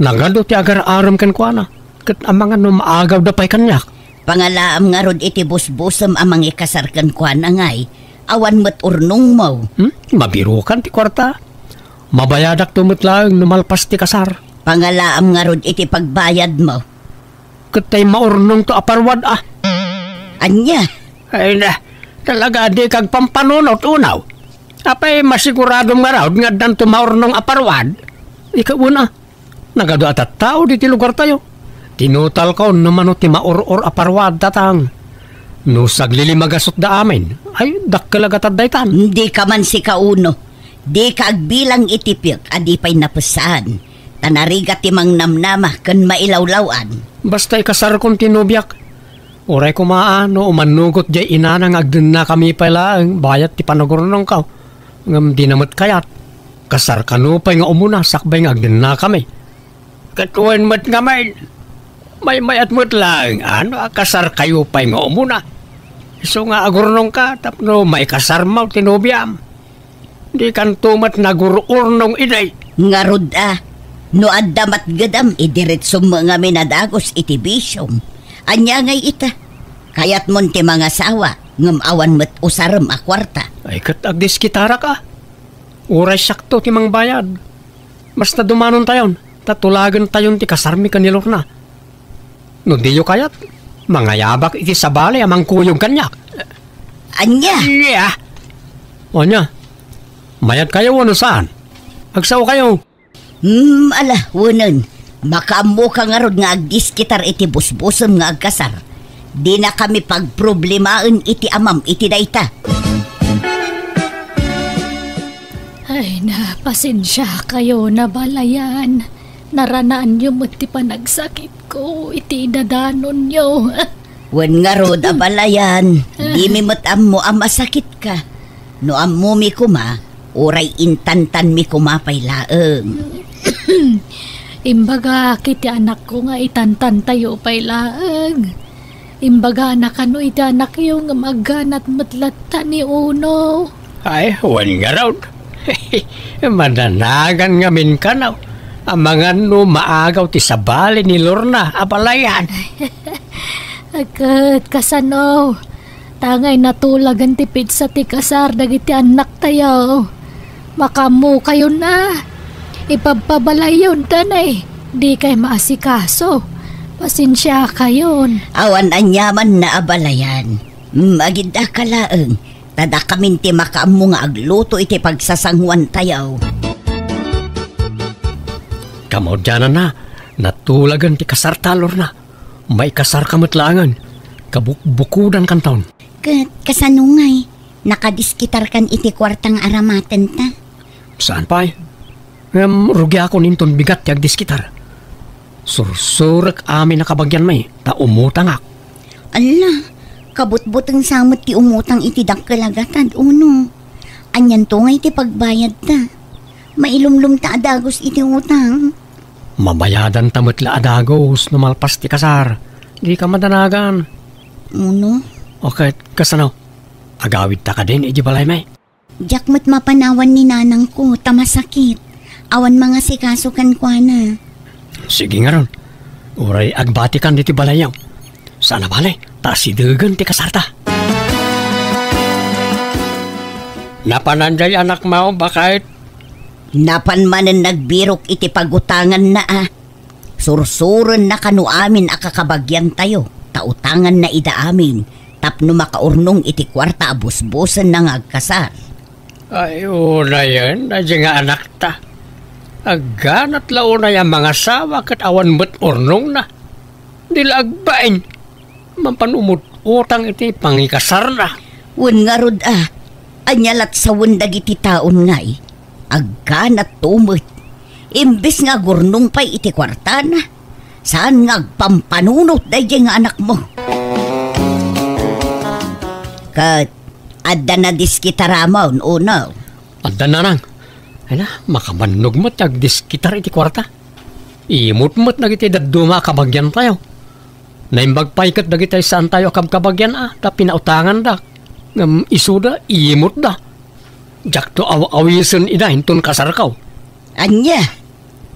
Nagadu ti agar-arem kenkuana, ket amangan no maagawda pay kaniak. Pangalaam ngarud iti busbusem a mangikasar kenkuana, ngay, awan met urnongmo. Hmm? Mabirokan ti kuarta. Mabayadakto met laeng no malpas ti kasar. Pangalaam ngarud iti pagbayadmo. Ket tay maurnongto a parwad a. Ania? Ay na, talaga di kagpampanunot, Uno. Apay masiguradom ngarud nga addanto maurnong a parwad? Ikaw, Uno, nagadu a tattao diti lugartayo. Tinutalko no mano ti maur-or a parwad, Tatang. No saglilimagasutda amin, ay, dakkel a gatad daytan. Dika man sika, Uno. Dika agbilang iti piek a di pay napessan. Ta narigat ti mangnamnama ken mailawlaw-an. Basta ikasarkon ti nobiak. Uray koma a no umannugot diay inana nga agdennakami pay laeng bayat ti panagurnongko. Ngem dina met kayat. Kasar kano pay nga umuna sakbay nga agdennakami. Ket wen met ngamin, maymayat met laeng a no akasarkayo pay nga umuna. Isu nga agurnongka tapno maikasarmo ti nobiam. Dikanto met nagur-urnong idi. Ngarud a, no adda matgedam, idiretsom met ngamin a dagus iti bisiom. Ania ngay ita? Kayatmon ti mangasawa, ngem awan met usarem a kuarta. Ay, ket agdiskitarak a. Uray siakto ti mangbayad. Basta dumanontayon, ta tulagentayon ti kasarmi ken ni Lorna. No diyo kayat, mangayabak iti sabali a mangkuyog kaniak. Ania? Ania? Ania? Mayat kayo wenno saan? Agsao kayo. Hmm, ala, wenen. Makaammoka ngarud nga agdiskitar iti busbusem nga agkasar. Dinakami pagproblemaen iti amam iti dayta. Ay na, pasensia kayo, nabalayan. Naranaanyo met ti panagsakitko iti idadanonyo. Wen ngarud, abalayan, dimi met ammo a masakitka. No ammomi koma, uray intantanmi koma pay laeng. Imbagak iti anakko nga itantantayo pay laeng. Imbagana kano iti anakyo ngem agganat met latta ni Uno. Ay, wen ngarud. Madanagan ngamin kano. Amangan no maagaw ti sabali ni Lorna a balayan. Ket kasano? Tangay natulagan ti petsa ti kasar dagiti annaktayo. Makaammokayon a. Ipabpabalayyon ta ne, dikay maasikaso. Pasensiakayon. Awan aniamanna a balayan. Magidaka laeng. Ta dakamin ti makaammo nga agluto iti pagsasanguantayo. Kamaudiananna, natulagan ti kasarta, Lorna. Maikasarka met laengen. Kabukbukodankanton. Ket kasano ngay? Nakadiskitarkan iti kuarta nga aramatenta? Saan pay? Ngem rugiakon inton bigat ti agdiskitar. Sursurek amin a kabagianmi, ta umutangak. Alla, kabutbuteng sa met ti umutang iti dakkel a gatad, Uno. Anianto ngay ti pagbayadta? Mailumlomta a dagus iti utang. Mabayadanta met la a dagus no malpas ti kasar. Dika madanagan. Uno? O ket, kasano? Agawidta kadin iti balaymi? Diak met mapanawan ni nanangko ta masakit. Awan mangasikaso kenkuana. Sige ngarud. Uray agbatikan ditoy balayyo. Saan a bale, ta asidegen ti kasarta. Napanan diay anakmo, baket? Napan manen nagbirok iti pagutanganna a. Sursurenna kano amin a kakabagiantayo, ta utanganna ida amin tapno makaurnong iti kuarta a busbusenna nga agkasar. Ay, unayen, daydi nga anakta. Agganat la unay a mangasawa ket awan met urnongna. Di la agbain. Mapan umut-utang iti pangikasarna. Wen ngarud a, ania lat sawen dagiti taon ngay? Agganat to met. Imbes nga agurnong pay iti kuartana, saan nga agpampanunot daydi nga anakmo. Ket adda nadiskitaramon, Uno? Adda, nanang. Ay na, makabannog met ti agdiskitar iti kuarta. Imut met dagiti dadduma a kabagiantayo. Naimbag pay ket dagiti saantayo a kabkabagian a ta pinautanganda. Ngem isuda, imutda. Diakto aw-awisen ida inton kasarko. Ania?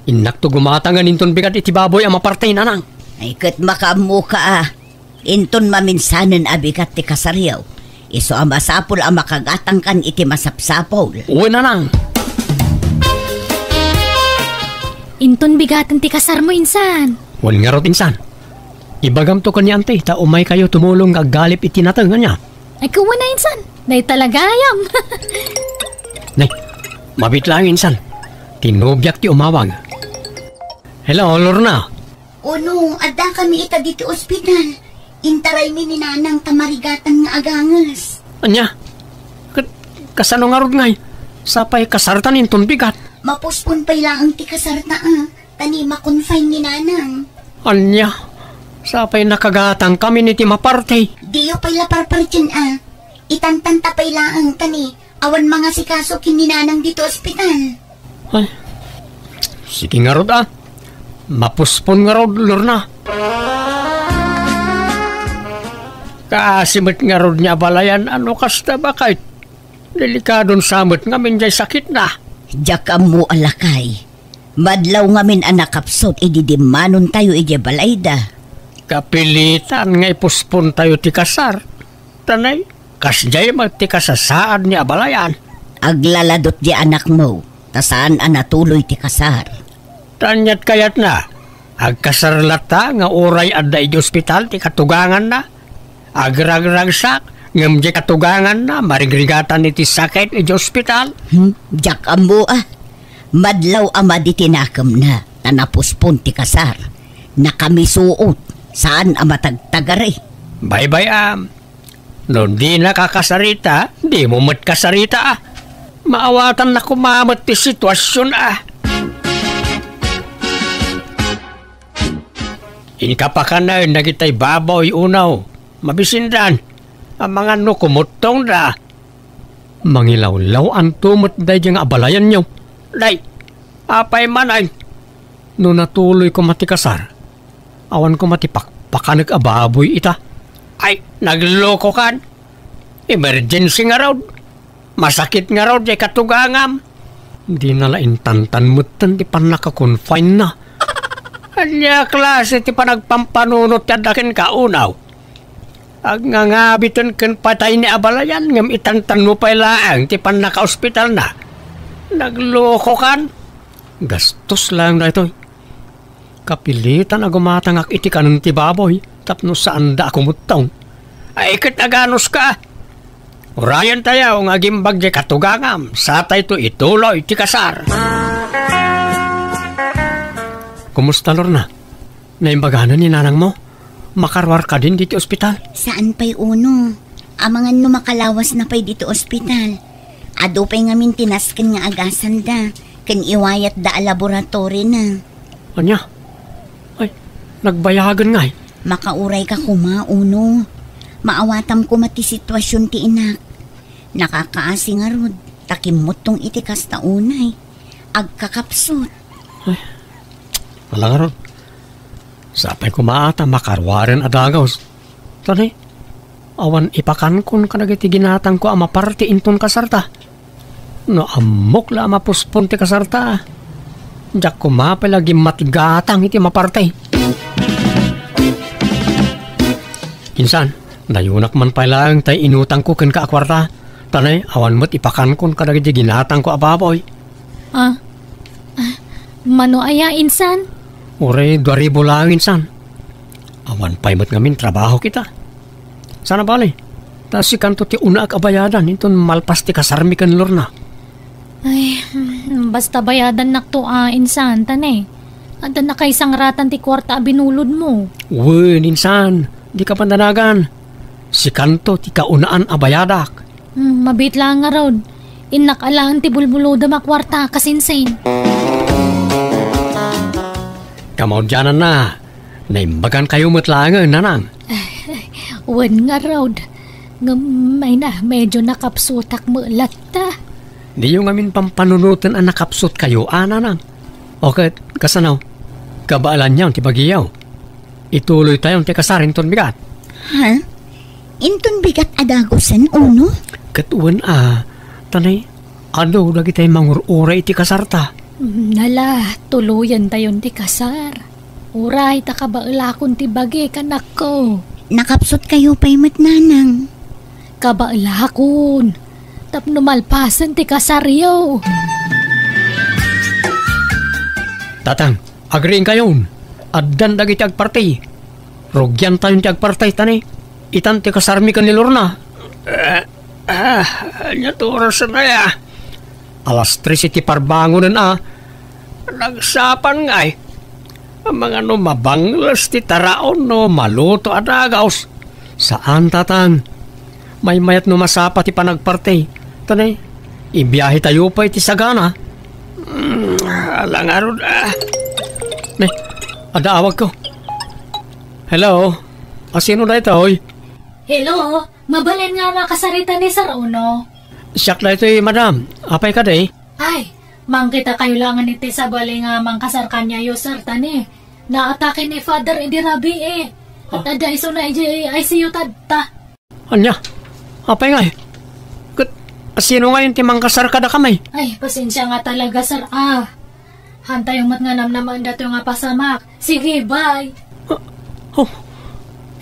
Innakto gumatangen inton bigat iti baboy a maparti, nanang. Ay, ket makaammoka a. Inton maminsanen a bigat ti kasaryo, isu a masapul a makagatangkan iti masapsapul. Wen, nanang. Inton bigaten ti kasarmo, insan. Wen ngarud, insan. Ibagamto ken ni Auntie ta umaykayo tumulong nga aggalip iti nateng, ania? Ay, kuana, insan. Dayta la gayam. Nay, mabiit laeng, insan. Ti nobiak ti umawag. Hello, Lorna. Uno, addakami ita ditoy ospital. Intaraymi ni nanang ta marigatan nga aganges. Ania? Ket kasano ngarud ngay? Sapay kasartan inton bigat. Mapospon pay laeng ti kasarta a, ta ni ma-confine ni nanang. Ania? Sapay nakagatangkami iti maparti. Diyo pay la parpartien a. Itantanta pay laeng ta ni awan mangasikaso ken ni nanang ditoy ospital. Ay, sige ngarud a. Mapospon ngarud, Lorna. Kaasi met ngarud ni abalayan a no kasta, baket. Delikadon sa met ngamin diay sakitna. Diak ammo a, lakay. Madlaw ngamin a nakapsut idi dimmanontayo idiay balayda. Kapilitan nga ipuspontayo ti kasar. Ta nay, kasdiay met ti kasasaad ni abalayan. Aglaladot diay anakmo, ta saan a natuloy ti kasar. Ta aniat kayatna, agkasar latta nga uray adda idiay ospital ti katuganganna? Agragragsak, ngem diay katuganganna, marigrigatan iti sakit idiay ospital? Hmm, diak ammo a. Madlaw a madi ti nakemna, ta napospon ti kasar. Nakamisuot, saan a matagtagari. Baybay-am. No dinaka kasarita, dimo met kasarita a. Maawatanna koma met ti situasion a. Inka pakanen dagitay baboy, Uno. Mabisindan. Amangan no kumuttongda. Mangilawlaw-anto met daydi nga abalayanyo. Day, apay manen? no natuloy koma ti kasar, awan koma ti pakpakanek a baboy ita. Ay, naglokokan. Emergency ngarud. Masakit ngarud ti katugangam. Dina la intantan metten ti pannakaconfine-na. Ania klase ti panagpampanunot ti adda kenka, Unaw? Agngangabiton ken patayni a balayan ngem itantanmo pay laeng ti pannakaospitalna. Naglokokan. Gastos laeng daytoy. Kapilitan a gumatangak iti kanen ti baboy tapno saanda a kumuttong. Ay, ket aganuska. Urayentayo nga agimbag diay katugangam, satayto ituloy ti kasar. Kumusta, Lorna? Naimbaganan ni nanangmo? Makaruar kadin ditoy ospital? Saan pay, Uno. Amangan no makalawasna pay ditoy ospital. Adu pay ngamin ti nasken nga agasanda, ken iwayatda a laboratorina. Ania? Ay, nagbayagen ngay. Makaurayka koma, Uno. Maawatam koma ti situasion ti inak. Nakakaasi ngarud, ta kimmuttong iti kasta unay. Agkakapsut. Ay, ala ngarud. Sapay koma ta makaruaren a dagus. Tani, awan ipakankon kadagiti ginatangko a maparti inton kasarta. No ammok la a mapospon ti kasarta, diak koma pay la gimmatgatang iti maparti. Insan, dayunak man pay laeng tay inutangko kenka a kuarta. Tani, awan met ipakankon kadagiti ginatangko a baboy. Ah, ah, mano aya, insan? Uray dua ribu laeng, insan. Awan pay met ngamin trabaho kita. Sana bale, ta sikanto ti unaak a bayadan inton malpas ti kasarmi ken Lorna. Ay, hmm, basta bayadannakto a, insan, tani. Adda nakaisangratan ti kuarta a binulodmo. Wen, insan, dika pandanagan. Sikanto ti kaunaan a bayadak. Hmm, mabiit laeng ngarud. Innak alaen ti bulbulodem a kuarta, kasinsin. Kamaudiananna, naimbagankayo met laengen, nanang. Wen ngarud. Ngem, ay na, medyo nakapsutak met latta. Diyo ngamin pampanunoten a nakapsutkayo, a, nanang. O ket, kasano? Kabaelanyon ti bagiyo. Ituloytayon ti kasar inton bigat. Ha? Inton bigat a dagusen, Uno? Ket wen a, tani, adu dagiti mangur-uray iti kasarta. Nala, tuloyentayon ti kasar. Uray ta kabaelakon ti bagik, anakko. Nakapsutkayo pay met, nanang. Kabaelakon. Tapno malpasen ti kasaryo. Tatang, agriingkayon. Addan dagiti agparti. Rugiantayon ti agparti, tani. Itan ti kasarmi ken ni Lorna. Ah, ah, ania ti orasen aya? Alas tres iti parbangonen a. Nagsapan ngay. Amangan no mabangles ti taraon no maluto a dagus. Saan, tatang. Maymayat no masapa ti panagparti. Tani, ibiahetayo pay ti sagana. Hmm, ala ngarud, ah. Ne, adda awagko. Hello? Asino daytoy? Hello? Mabalin nga makasarita ni Sir Uno? Siak daytoy, madam. Apay kadi? Ay, mangkitakayo laengen iti sabali nga mangkasar kaniayo, sir, tani. Naatake ni Father idi rabii. At adda isuna idiay I C U tatta. Ania? Apay ngay? Ket asino ngayon ti mangkasar kadakami? Ay, pasensia nga talaga, sir, ah. Hantayo met nga namnamaen datoy nga pasamak. Sige, bye. Ah, oh,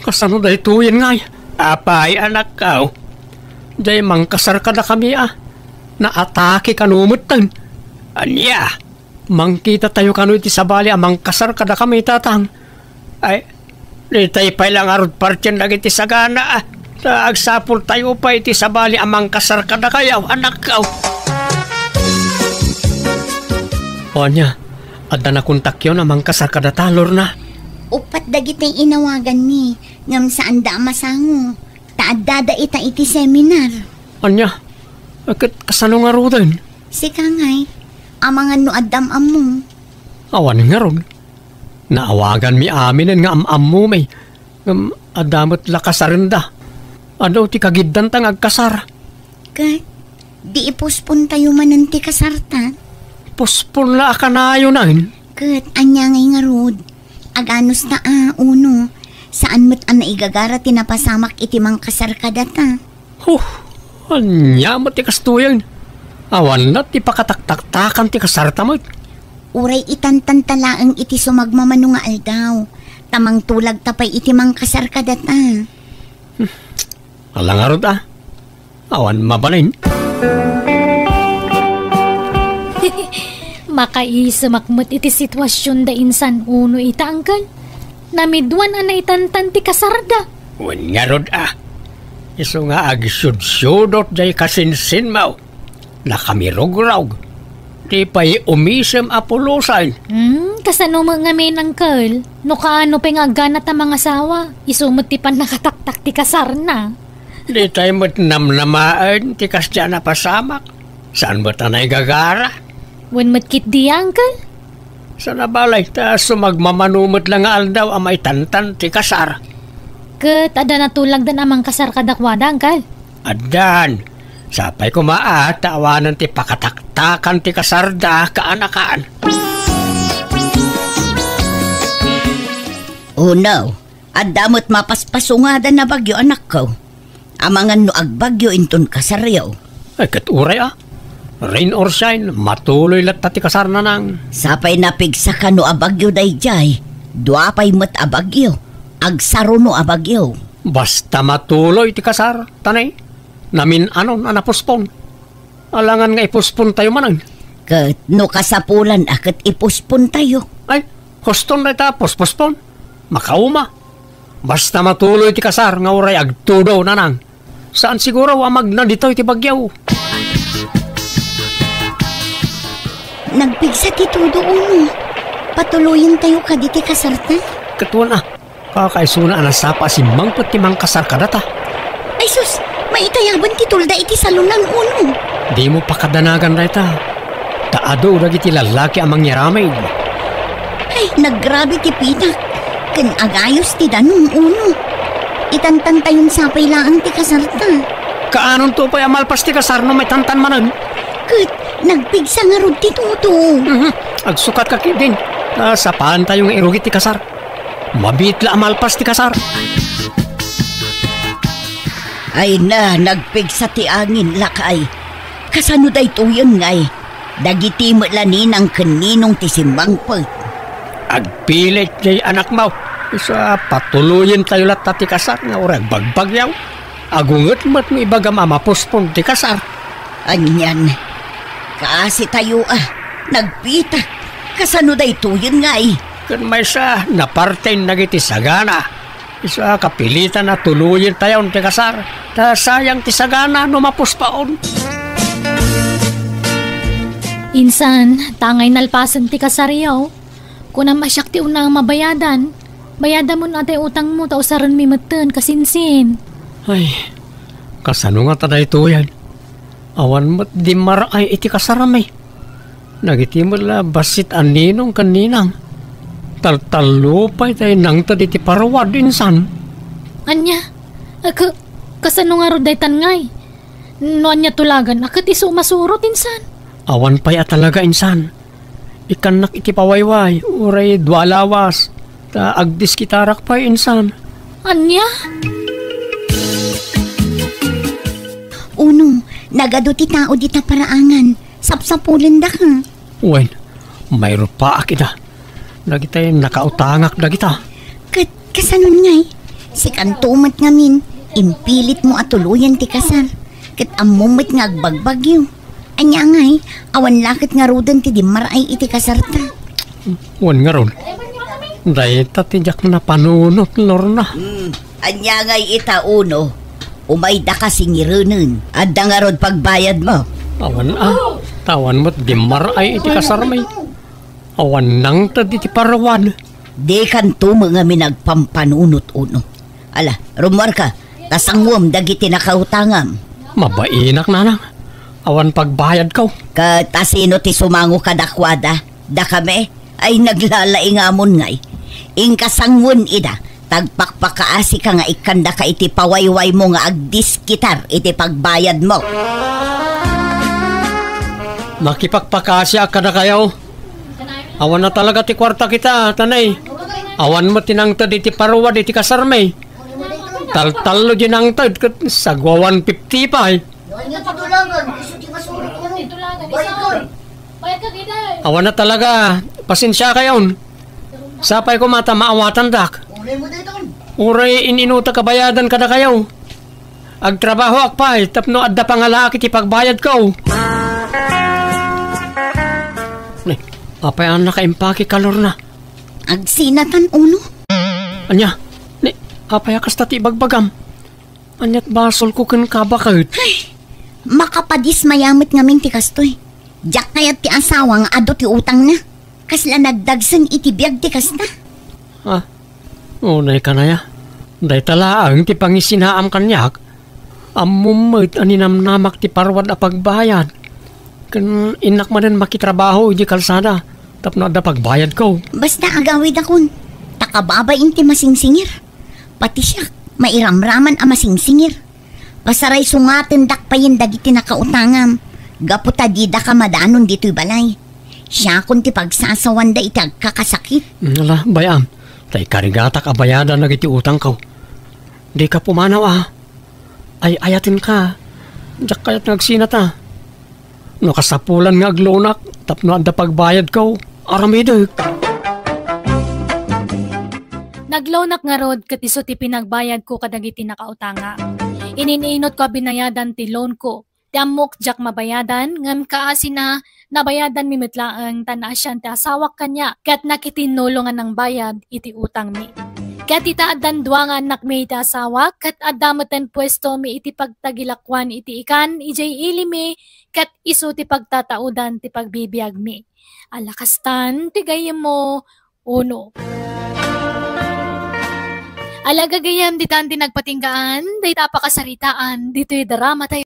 kasano daytoyen ngay? Apay, anakko? Diay mangkasar kadakami a. Naatake kano metten. Ania? Mangkitatayo kano iti sabali a mangkasar kadakami, tatang. Ay, ditay pay la ngarud partien dagiti sagana, ah. Ta agsapultayo pay iti sabali a mangkasar kadakayo, anakko. O ania, adda nakontakyon a mangkasar kadata, Lorna? Uppat dagiti inawaganmi, ngem saanda a masango, ta addada ita iti seminar. Ania? Ket kasano ngaruden? Sika ngay, amangan no adda am-ammo. Awan ngarud. Naawaganmi aminen nga am-ammomi. Ngem adda met la kasarenda. Adu ti kagiddanta nga agkasar. Ket, di ipospontayo manen ti kasarta? Pospon la a kanayonen. Ket ania ngay ngarud? Aganos ta a, Uno? Saan met a naigagara ti napasamak iti mangkasar kadata? Huh, ania met ti kastoyen? Awan la ti pakataktaktakan ti kasarta met. Uray itantanta laeng iti sumagmamano nga aldaw, ta mangtulagta pay iti mangkasar kadata. Ala ngarud a, awan mabalin. Makaisemak met iti situasionda insan Uno ita, Angkel. Namiduan a naitantan ti kasarda. Wen ngarud a, isu nga agsiudsiudot jay kasinsinmo. Nakamirugrog. Di pay umisem a pulosan. Hmm, kasano met ngamin, Angkel? No kaano pay nga agganat a mangasawa, isu met ti pannakataktak ti kasarna. Di tay met namnamaen ti kasdiay a napasamak. Saan met a naigagara? Wen met ketdi, Angkel? Saan a balay, ta sumagmamano met la nga aldaw a maitantan ti kasar. Ket adda natulagdan a mangkasar kadakuada, Angkel? Addan. Sapay koma a ta awanen ti pakataktakan ti kasarda kaanakan. Uno, adda met mapaspasungadan a bagyo, anakko. Amangan no agbagyo inton kasaryo. Ay, ket uray a. Rain or shine, matuloy latta ti kasar, Nanang. Sapay napigsaka no a bagyo daydiay, dua pay met a bagyo, agsaruno a bagyo. Basta matuloy ti kasar, ta nay, namin-anon a napospon. Alangan nga ipospontayo manen. Ket no kasapulan a ket ipospontayo. Ay, huston dayta, pospospon. Makauma. Basta matuloy ti kasar nga uray agtudo, Nanang. Saan siguro a magna ditoy ti bagyo. Nagpigsa ti tudo, Uno. Patuloyentayo kadi ti kasarta? Ket wen a, kakaisuna a nasapa a simmangpet ti mangkasar kadata. Ay sus, maitayaban ti tulda iti salonan, Uno. Dimo pakadanagan dayta. Ta adu dagiti lallaki a mangyaramid. Ay, nagrabe ti pitak. Ken agayos ti danum, Uno. Itantantayon sapay laeng ti kasarta. Kaanonto pay a malpas ti kasar no maitantan manen? Ket nagpigsa ngarud ti tudo. Mhm. Agsukatka ketdin. Ta sapaantayo nga irugit ti kasar. Mabiit la a malpas ti kasar. Ay na, nagpigsa ti angin, lakay. Kasano daytoyen ngay? Dagiti met la ninang ken ninong ti simmangpet. Agpilit jay anakmo. Isu a patuloyentayo latta ti kasar nga uray agbagbagyo. Agunget met no ibagam a mapospon ti kasar. Anian, kaasitayo a, nagpita. Kasano daytoyen ngay? Ken maysa, naparten dagiti sagana. Isu a kapilitan a tuloyentayon ti kasar, ta sayang ti sagana no mapuspaon. Insan, tangay nalpasen ti kasaryo. Kunam a siak ti unang mabayadan. Bayadamon a tay utangmo ta usarenmi metten, kasinsin. Ay, kasano ngata daytoyen? Awan met dimmar-ay iti kasarmi. Dagiti met la bassit a ninong ken ninang. Taltallo pay tay nangted iti paruad, insan. Ania? A, ka-, kasano ngarud daytan ngay? No ania tulagan a ket isu masurot, insan? Awan pay a talaga, insan. Ikkannak iti pawayway, uray dua lawas. Ta agdiskitarak pay, insan. Ania? Uno, nagadu ti tao dita paraangan. Sapsapulendaka. Wen, mairupaak ida. Dagitay nakautangak dagita. Ket kasano ngay? Sikanto met ngamin, impilitmo a tuloyen ti kasar. Ket ammom met nga agbagbagyo. Ania ngay, awan la ket ngaruden ti dimmar-ay iti kasarta. Wen ngarud, dayta ti diak napanunot, Lorna. Hmm, ania ngay ita, Uno? Umaydaka singirenen. Adda ngarud pagbayadmo? Awan a, ta awan met dimmar-ay iti kasarmi. Awan nangted iti paruad. Dikanto met ngamin agpampanunot, Uno. Ala, rummuarka, ta sanguem dagiti nakautangam. Mabainak, Nanang. Awan pagbayadko. Ket asino ti sumango kadakuada? Dakami? Ay, naglalaingamon ngay. Inka sanguen ida, ta agpakpakaasika nga ikkandaka iti pawaywaymo nga agdiskitar iti pagbayadmo. Makipakpakaasiak kadakayo. Awan na talaga ti kuarta kita, tanay. Awan met ti nangted iti paruwad iti kasarmi. Taltallo di nangted, ket sagwa one fifty pay. Awan na talaga. Pasensiakayon. Sapay koma ta maawatandak. Uray in-inutak a bayadan kadakayo. Agtrabahoak pay tapno adda pangalaak iti pagbayadko. Ni, apay a nakaimpake kalorna? Agsinatan, Uno. Ania? Ni, apay a kasta ti ibagbagam? Ania't basolko kenka baket? Ay, makapadismaya met ngamin ti kastoy. Diak kayat ti asawa nga adu ti utangna. Kasla nagdagsen iti biag ti kasta. Ah, unay kanaya. Dayta laeng ti pangisinaam kaniak. Ammom met a ninamnamak ti parwad a pagbayad. Ken innak manen makitrabaho iti kalsada tapno adda pagbayadko. Basta agawidakon, ta kababain ti masingsingir. Pati siak, mairamraman a masingsingir. Pasaraysungatendak payen dagiti nakautangam, gapu ta didaka madanon ditoy balay. Siakon ti pagsasawanda iti agkakasakit. Mm, ala, bay-am, ta ikarigatak a bayadan dagiti utangko. Dika pumanaw a. Ay-ayatenka. Diak kayat nga agsinata. No kasapulan nga aglonak tapno adda pagbayadko, aramidek. Naglonak ngarud ket isu ti pinagbayadko kadagiti nakautangak. Ininunotko a binayadan ti loanko. Ti ammok diak mabayadan, ngem kaasina, nabayadanmi met laeng ta naasian ti asawak kaniak, ket nakitinnulong a nangbayad iti utangmi. Ket ita addan dua nga annakmi iti asawak, ket adda metten puestomi iti pagtagilakuan iti ikan idiay ilimi, ket isu ti pagtataudan ti pagbibiagmi. Ala kastan ti gayyemmo, Uno. Ala gagayyem, ditan ti nagpatinggaan dayta a pakasaritaan ditoy drama tayo.